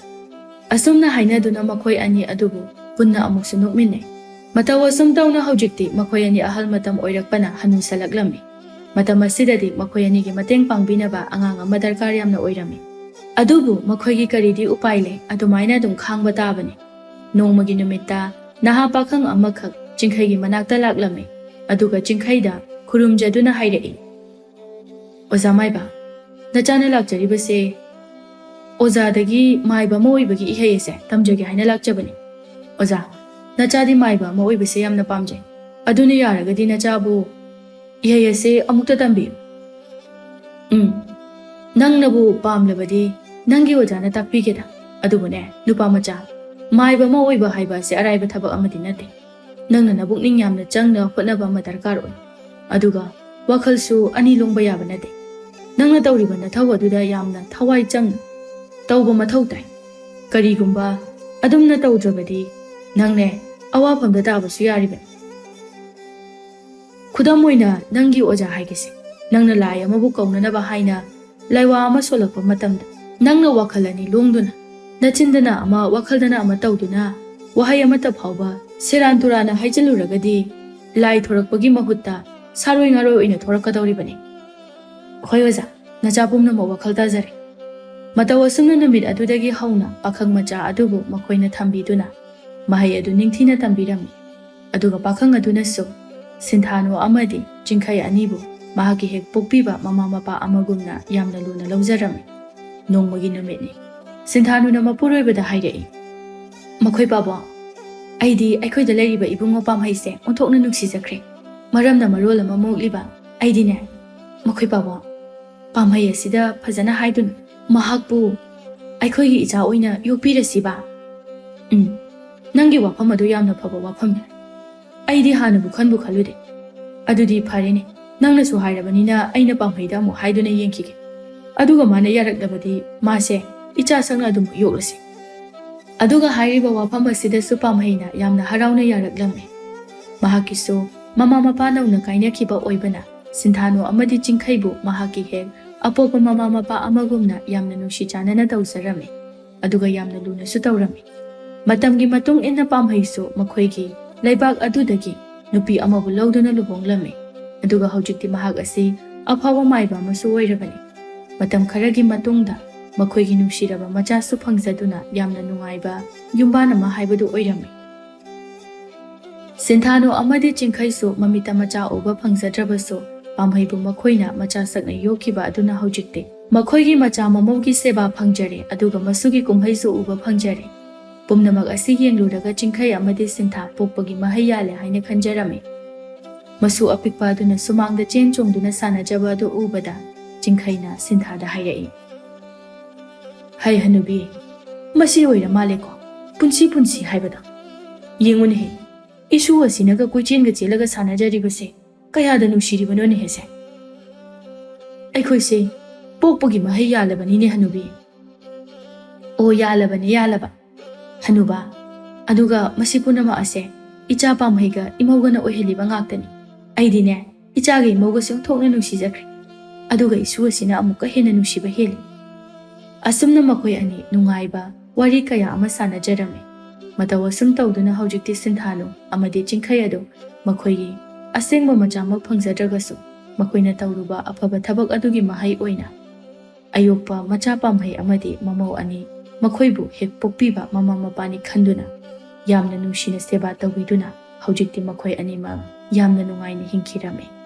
ꯑꯁꯨꯝꯅ ꯍꯥꯏꯅꯗꯨꯅ ꯃꯈꯣꯏ ꯑꯅꯤ ꯑꯗꯨꯕꯨ ꯄꯨꯟꯅ ꯑꯃꯨꯛꯁꯨ ꯅꯣꯛꯃꯤꯟꯅꯩ꯫ ꯃꯇꯧ ꯑꯁꯨꯝ ꯇꯧꯅ ꯍꯧꯖꯤꯛꯇꯤ ꯃꯈꯣꯏ ꯑꯅꯤ ꯑꯍꯜ ꯃꯇꯝ ꯑꯣꯏꯔꯛꯄꯅ ꯍꯅꯨꯁꯜꯂꯛꯂꯝꯃꯤ꯫ ꯃꯇꯝ ꯑꯁꯤꯗꯗꯤ ꯃꯈꯣꯏ ꯑꯅꯤꯒꯤ ꯃꯇꯦꯡ ꯄꯥꯡꯕꯤꯅꯕ ꯑꯉꯥꯡ ꯑꯃ ꯗꯔꯀꯥꯔ ꯌꯥꯝꯅ ꯑꯣꯏꯔꯝꯃꯤ꯫ ꯑꯗꯨꯕꯨ ꯃꯈꯣꯏꯒꯤ ꯀꯔꯤꯗꯤ ꯎꯄꯥꯏ ꯂꯩ, ꯑꯗꯨꯃꯥꯏꯅ ꯑꯗꯨꯝ ꯈꯥꯡꯕ ꯇꯥꯕꯅꯤ꯫ ꯅꯣꯡꯃꯒꯤ ꯅꯨꯃꯤꯠꯇ ꯅꯍꯥ ꯄꯥꯈꯪ ꯑꯃꯈꯛ ꯆꯤꯡꯈꯩꯒꯤ ꯃꯅꯥꯛꯇ ꯂꯥꯛꯂꯝꯃꯤ꯫ ꯑꯗꯨꯒ ꯆꯤꯡꯈꯩꯗ ꯈꯨꯔꯨꯝꯖꯗꯨꯅ ꯍꯥꯏꯔꯛꯏ, "ꯑꯣꯖꯥ ꯃꯥꯏꯕ, ꯅꯆꯥꯅ ꯂꯥꯛꯆꯔꯤꯕꯁꯦ ꯑꯣꯖꯥꯗꯒꯤ ꯃꯥꯏꯕ ꯑꯃ ꯑꯣꯏꯕꯒꯤ ꯏꯍꯩ ꯑꯁꯦ ꯇꯝꯖꯒꯦ ꯍꯥꯏꯅ ꯂꯥꯛꯆꯕꯅꯤ꯫ ꯑꯣꯖꯥ, ꯅꯆꯥꯗꯤ ꯃꯥꯏꯕ ꯑꯃ ꯑꯣꯏꯕꯁꯦ ꯌꯥꯝꯅ ꯄꯥꯝꯖꯩ꯫ ꯑꯗꯨꯅ ꯌꯥꯔꯒꯗꯤ ꯅꯆꯥꯕꯨ ꯏꯍꯩ ꯑꯁꯦ ꯑꯃꯨꯛꯇ ꯇꯝꯕꯤꯌꯨ"꯫ "ꯎꯝ, ꯅꯪꯅꯕꯨ ꯄꯥꯝꯂꯕꯗꯤ ꯅꯪꯒꯤ ꯑꯣꯖꯥꯅ ꯇꯥꯛꯄꯤꯒꯦꯗ꯫ ꯑꯗꯨꯕꯨꯅꯦ, ꯅꯨꯄꯥ ꯃꯆꯥ, ꯃꯥꯏꯕ ꯑꯃ ꯑꯣꯏꯕ ꯍꯥꯏꯕ ꯑꯁꯤ ꯑꯔꯥꯏꯕ ꯊꯕꯛ ꯑꯃꯗꯤ ꯅꯠꯇꯦ꯫ ꯅꯪꯅ ꯅꯕꯨꯛꯅꯤꯡ ꯌꯥꯝꯅ ꯆꯪꯅ ꯍꯣꯠꯅꯕ ꯑꯃ ꯗꯔꯀꯥꯔ ꯑꯣꯏ꯫ ꯑꯗꯨꯒ ꯋꯥꯈꯜꯁꯨ ꯑꯅꯤ ꯂꯣꯡꯕ ꯌꯥꯕ ꯅꯠꯇꯦ꯫ ꯅꯪꯅ ꯇꯧꯔꯤꯕ ꯅꯊꯧ ꯑꯗꯨꯗ ꯌꯥꯝꯅ ꯊꯋꯥꯏ ꯆꯪꯅ ꯇꯧꯕ ꯃꯊꯧ ꯇꯥꯏ꯫ ꯀꯔꯤꯒꯨꯝꯕ ꯑꯗꯨꯝꯅ ꯇꯧꯗ꯭ꯔꯕꯗꯤ ꯅꯪꯅꯦ ꯑꯋꯥꯐꯝꯗ ꯇꯥꯕꯁꯨ ꯌꯥꯔꯤꯕꯅꯤ꯫ ꯈꯨꯗꯝ ꯑꯣꯏꯅ ꯅꯪꯒꯤ ꯑꯣꯖꯥ ꯍꯥꯏꯒꯦꯁꯦ, ꯅꯪꯅ ꯂꯥꯏ ꯑꯃꯕꯨ ꯀꯧꯅꯅꯕ ꯍꯥꯏꯅ ꯂꯥꯏꯋꯥ ꯑꯃ ꯁꯣꯜꯂꯛꯄ ꯃꯇꯝꯗ ꯅꯪꯅ ꯋꯥꯈꯜ ꯑꯅꯤ ꯂꯣꯡꯗꯨꯅ, ꯅꯆꯤꯟꯗꯅ ꯑꯃ ꯋꯥꯈꯜꯗꯅ ꯑꯃ ꯇꯧꯗꯨꯅ ꯋꯥꯍꯩ ꯑꯃꯠꯇ ꯐꯥꯎꯕ ꯁꯦꯔꯥꯟ ꯇꯨꯔꯥꯟꯅ ꯍꯥꯏꯖꯤꯜꯂꯨꯔꯒꯗꯤ ꯂꯥꯏ ꯊꯣꯔꯛꯄꯒꯤ ꯃꯍꯨꯠꯇ ꯁꯥꯔꯣꯏ ꯉꯥꯔꯣꯏ ꯑꯣꯏꯅ ꯊꯣꯔꯛꯀꯗꯧꯔꯤꯕꯅꯤ꯫ ꯍꯣꯏ ꯑꯣꯖꯥ, ꯅꯆꯥ ꯄꯨꯝꯅꯃꯛ ꯋꯥꯈꯜ ꯇꯥꯖꯔꯦ꯫ ꯃꯇꯧ ꯑꯁꯨꯝꯅ ꯅꯨꯃꯤꯠ ꯑꯗꯨꯗꯒꯤ ꯍꯧꯅ ꯄꯥꯈꯪ ꯃꯆꯥ ꯑꯗꯨꯕꯨ ꯃꯈꯣꯏꯅ ꯊꯝꯕꯤꯗꯨꯅ ꯃꯍꯩ ꯑꯗꯨ ꯅꯤꯡꯊꯤꯅ ꯇꯝꯕꯤꯔꯝꯃꯤ꯫ ꯑꯗꯨꯒ ꯄꯥꯈꯪ ꯑꯗꯨꯅꯁꯨ ꯁꯤꯟꯊꯥꯅꯨ ꯑꯃꯗꯤ ꯆꯤꯡꯈꯩ ꯑꯅꯤꯕꯨ ꯃꯍꯥꯛꯀꯤ ꯍꯦꯛ ꯄꯣꯛꯄꯤꯕ ꯃꯃꯥ ꯃꯄꯥ ꯑꯃꯒꯨꯝꯅ ꯌꯥꯝꯅ ꯂꯨꯅ ꯂꯧꯖꯔꯝꯃꯤ꯫ ꯅꯣꯡꯃꯒꯤ ꯅꯨꯃꯤꯠꯅꯤ꯫ ꯁꯤꯟꯊꯥꯅꯨꯅ ꯃꯄꯨꯔꯣꯏꯕꯗ ꯍꯥꯏꯔꯛꯏ, "ꯃꯈꯣꯏ ꯄꯥꯕꯣ, ꯑꯩꯗꯤ ꯑꯩꯈꯣꯏꯗ ꯂꯩꯔꯤꯕ ꯏꯕꯨꯡꯉꯣ ꯄꯥꯝꯍꯩꯁꯦ ꯑꯣꯟꯊꯣꯛꯅ ꯅꯨꯡꯁꯤꯖꯈ꯭ꯔꯦ꯫ ꯃꯔꯝꯅ ꯃꯔꯣꯜ ꯑꯃ ꯃꯣꯛꯂꯤꯕ ꯑꯩꯗꯤꯅꯦ, ꯃꯈꯣꯏ ꯄꯥꯕꯣ, ꯄꯥꯝꯍꯩ ꯑꯁꯤꯗ ꯐꯖꯅ ꯍꯥꯏꯗꯨꯅ ꯃꯍꯥꯛꯄꯨ ꯑꯩꯈꯣꯏꯒꯤ ꯏꯆꯥ ꯑꯣꯏꯅ ꯌꯣꯛꯄꯤꯔꯁꯤꯕ"꯫ ꯎꯝ, ꯅꯪꯒꯤ ꯋꯥꯐꯝ ꯑꯗꯨ ꯌꯥꯝꯅ ꯐꯕ ꯋꯥꯐꯝꯅꯤ꯫ ꯑꯩꯗꯤ ꯍꯥꯟꯅꯕꯨ ꯈꯟꯕꯨ ꯈꯜꯂꯨꯗꯦ꯫ "ꯑꯗꯨꯗꯤ ꯐꯔꯦꯅꯦ, ꯅꯪꯅꯁꯨ ꯍꯥꯏꯔꯕꯅꯤꯅ ꯑꯩꯅ ꯄꯥꯝꯍꯩꯗ ꯑꯃꯨꯛ ꯍꯥꯏꯗꯨꯅ ꯌꯦꯡꯈꯤꯒꯦ꯫ ꯑꯗꯨꯒ ꯃꯥꯅ ꯌꯥꯔꯛꯂꯕꯗꯤ ꯃꯥꯁꯦ ꯏꯆꯥ ꯁꯛꯅ ꯑꯗꯨꯝ ꯌꯣꯛꯂꯁꯤ꯫" ꯑꯗꯨꯒ ꯍꯥꯏꯔꯤꯕ ꯋꯥꯐꯝ ꯑꯁꯤꯗꯁꯨ ꯄꯥꯝꯍꯩꯅ ꯌꯥꯝꯅ ꯍꯔꯥꯎꯅ ꯌꯥꯔꯛꯂꯝꯃꯤ꯫ ꯃꯍꯥꯛꯀꯤꯁꯨ ꯃꯃꯥ ꯃꯄꯥ ꯅꯧꯅ ꯀꯥꯏꯅꯈꯤꯕ ꯑꯣꯏꯕꯅ ꯁꯤꯟꯊꯥꯅꯨ ꯑꯃꯗꯤ ꯆꯤꯡꯈꯩꯕꯨ ꯃꯍꯥꯛꯀꯤ ꯍꯦꯛ ꯑꯄꯣꯛꯄ ꯃꯃꯥ ꯃꯄꯥ ꯑꯃꯒꯨꯝꯅ ꯌꯥꯝꯅ ꯅꯨꯡꯁꯤ ꯆꯥꯟꯅꯅ ꯇꯧꯖꯔꯝꯃꯤ꯫ ꯑꯗꯨꯒ ꯌꯥꯝꯅ ꯂꯨꯅꯁꯨ ꯇꯧꯔꯝꯃꯤ꯫ ꯃꯇꯝꯒꯤ ꯃꯇꯨꯡ ꯏꯟꯅ ꯄꯥꯝꯍꯩꯁꯨ ꯃꯈꯣꯏꯒꯤ ꯂꯩꯕꯥꯛ ꯑꯗꯨꯗꯒꯤ ꯅꯨꯄꯤ ꯑꯃꯕꯨ ꯂꯧꯗꯨꯅ ꯂꯨꯍꯣꯡꯂꯝꯃꯤ꯫ ꯑꯗꯨꯒ ꯍꯧꯖꯤꯛꯇꯤ ꯃꯍꯥꯛ ꯑꯁꯤ ꯑꯐꯥꯎꯕ ꯃꯥꯏꯕ ꯑꯃꯁꯨ ꯑꯣꯏꯔꯕꯅꯤ꯫ ꯃꯇꯝ ꯈꯔꯒꯤ ꯃꯇꯨꯡꯗ ꯃꯈꯣꯏꯒꯤ ꯅꯨꯡꯁꯤꯔꯕ ꯃꯆꯥꯁꯨ ꯐꯪꯖꯗꯨꯅ ꯌꯥꯝꯅ ꯅꯨꯡꯉꯥꯏꯕ ꯌꯨꯝꯕꯥꯟ ꯑꯃ ꯍꯥꯏꯕꯗꯨ ꯑꯣꯏꯔꯝꯃꯤ꯫ ꯁꯤꯟꯊꯥꯅꯨ ꯑꯃꯗꯤ ꯆꯤꯡꯈꯩꯁꯨ ꯃꯃꯤꯠꯇ ꯃꯆꯥ ꯎꯕ ꯐꯪꯖꯗ꯭ꯔꯕꯁꯨ, ꯄꯥꯝꯍꯩꯕꯨ ꯃꯈꯣꯏꯅ ꯃꯆꯥ ꯁꯛꯅ ꯌꯣꯛꯈꯤꯕ ꯑꯗꯨꯅ ꯍꯧꯖꯤꯛꯇꯤ ꯃꯈꯣꯏꯒꯤ ꯃꯆꯥ ꯃꯃꯧꯒꯤ ꯁꯦꯕꯥ ꯐꯪꯖꯔꯦ, ꯑꯗꯨꯒ ꯃꯁꯨꯒꯤ ꯀꯨꯝꯍꯩꯁꯨ ꯎꯕ ꯐꯪꯖꯔꯦ꯫ ꯄꯨꯝꯅꯃꯛ ꯑꯁꯤ ꯌꯦꯡꯂꯨꯔꯒ ꯆꯤꯡꯈꯩ ꯑꯃꯗꯤ ꯁꯤꯟꯊꯥ ꯄꯣꯛꯄꯒꯤ ꯃꯍꯩ ꯌꯥꯜꯂꯦ ꯍꯥꯏꯅ ꯈꯟꯖꯔꯝꯃꯤ꯫ ꯃꯁꯨ ꯑꯄꯤꯛꯄ ꯑꯗꯨꯅ ꯁꯨꯃꯥꯡꯗ ꯆꯦꯟ ꯆꯣꯡꯗꯨꯅ ꯁꯥꯟꯅꯖꯕ ꯑꯗꯨ ꯎꯕꯗ ꯆꯤꯡꯈꯩꯅ ꯁꯤꯟꯊꯥꯗ ꯍꯥꯏꯔꯛꯏ, "ꯍꯩ ꯍꯅꯨꯕꯤ, ꯃꯁꯤ ꯑꯣꯏꯔ ꯃꯥꯜꯂꯦꯀꯣ ꯄꯨꯟꯁꯤ ꯄꯨꯟꯁꯤ ꯍꯥꯏꯕꯗꯣ꯫ ꯌꯦꯡꯉꯨꯅꯦꯍꯦ, ꯏꯁꯨ ꯑꯁꯤꯅꯒ ꯀꯣꯏꯆꯦꯟꯒ ꯆꯦꯜꯂꯒ ꯁꯥꯟꯅꯖꯔꯤꯕꯁꯦ ꯀꯌꯥꯗ ꯅꯨꯡꯁꯤꯔꯤꯕꯅꯣꯅꯦꯍꯦꯁꯦ꯫ ꯑꯩꯈꯣꯏꯁꯦ ꯄꯣꯛꯄꯒꯤ ꯃꯍꯩ ꯌꯥꯜꯂꯕꯅꯤꯅꯦ ꯍꯅꯨꯕꯤ꯫" "ꯑꯣ, ꯌꯥꯜꯂꯕꯅꯦ, ꯌꯥꯜꯂꯕ ꯍꯅꯨꯕ꯫ ꯑꯗꯨꯒ ꯃꯁꯤ ꯄꯨꯝꯅꯃꯛ ꯑꯁꯦ ꯏꯆꯥ ꯄꯥꯝꯍꯩꯒ ꯏꯃꯧꯒꯅ ꯑꯣꯏꯍꯜꯂꯤꯕ ꯉꯥꯛꯇꯅꯤ꯫ ꯑꯩꯗꯤꯅꯦ, ꯏꯆꯥꯒ ꯏꯃꯧꯒꯁꯨ ꯑꯣꯟꯊꯣꯛꯅ ꯅꯨꯡꯁꯤꯖꯈ꯭ꯔꯦ꯫ ꯑꯗꯨꯒ ꯏꯁꯨ ꯑꯁꯤꯅ ꯑꯃꯨꯛꯀ ꯍꯦꯟꯅ ꯅꯨꯡꯁꯤꯕ ꯍꯦꯜꯂꯤ꯫" ꯑꯁꯨꯝꯅ ꯃꯈꯣꯏ ꯑꯅꯤ ꯅꯨꯡꯉꯥꯏꯕ ꯋꯥꯔꯤ ꯀꯌꯥ ꯑꯃ ꯁꯥꯟꯅꯖꯔꯝꯃꯤ꯫ ꯃꯇꯧ ꯑꯁꯨꯝ ꯇꯧꯗꯨꯅ ꯍꯧꯖꯤꯛꯇꯤ ꯁꯤꯟꯊꯥꯅꯨ ꯑꯃꯗꯤ ꯆꯤꯡꯈꯩ ꯑꯗꯨ ꯃꯈꯣꯏꯒꯤ ꯑꯁꯦꯡꯕ ꯃꯆꯥꯃꯛ ꯐꯪꯖꯗ꯭ꯔꯒꯁꯨ, ꯃꯈꯣꯏꯅ ꯇꯧꯔꯨꯕ ꯑꯐꯕ ꯊꯕꯛ ꯑꯗꯨꯒꯤ ꯃꯍꯩ ꯑꯣꯏꯅ ꯑꯌꯣꯛꯄ ꯃꯆꯥ ꯄꯥꯝꯍꯩ ꯑꯃꯗꯤ ꯃꯃꯧ ꯑꯅꯤ ꯃꯈꯣꯏꯕꯨ ꯍꯦꯛ ꯄꯣꯛꯄꯤꯕ ꯃꯃꯥ ꯃꯄꯥꯅꯤ ꯈꯟꯗꯨꯅ ꯌꯥꯝꯅ ꯅꯨꯡꯁꯤꯅ ꯁꯦꯕꯥ ꯇꯧꯕꯤꯗꯨꯅ ꯍꯧꯖꯤꯛꯇꯤ ꯃꯈꯣꯏ ꯑꯅꯤꯃꯛ ꯌꯥꯝꯅ ꯅꯨꯡꯉꯥꯏꯅ ꯍꯤꯡꯈꯤꯔꯝꯃꯤ꯫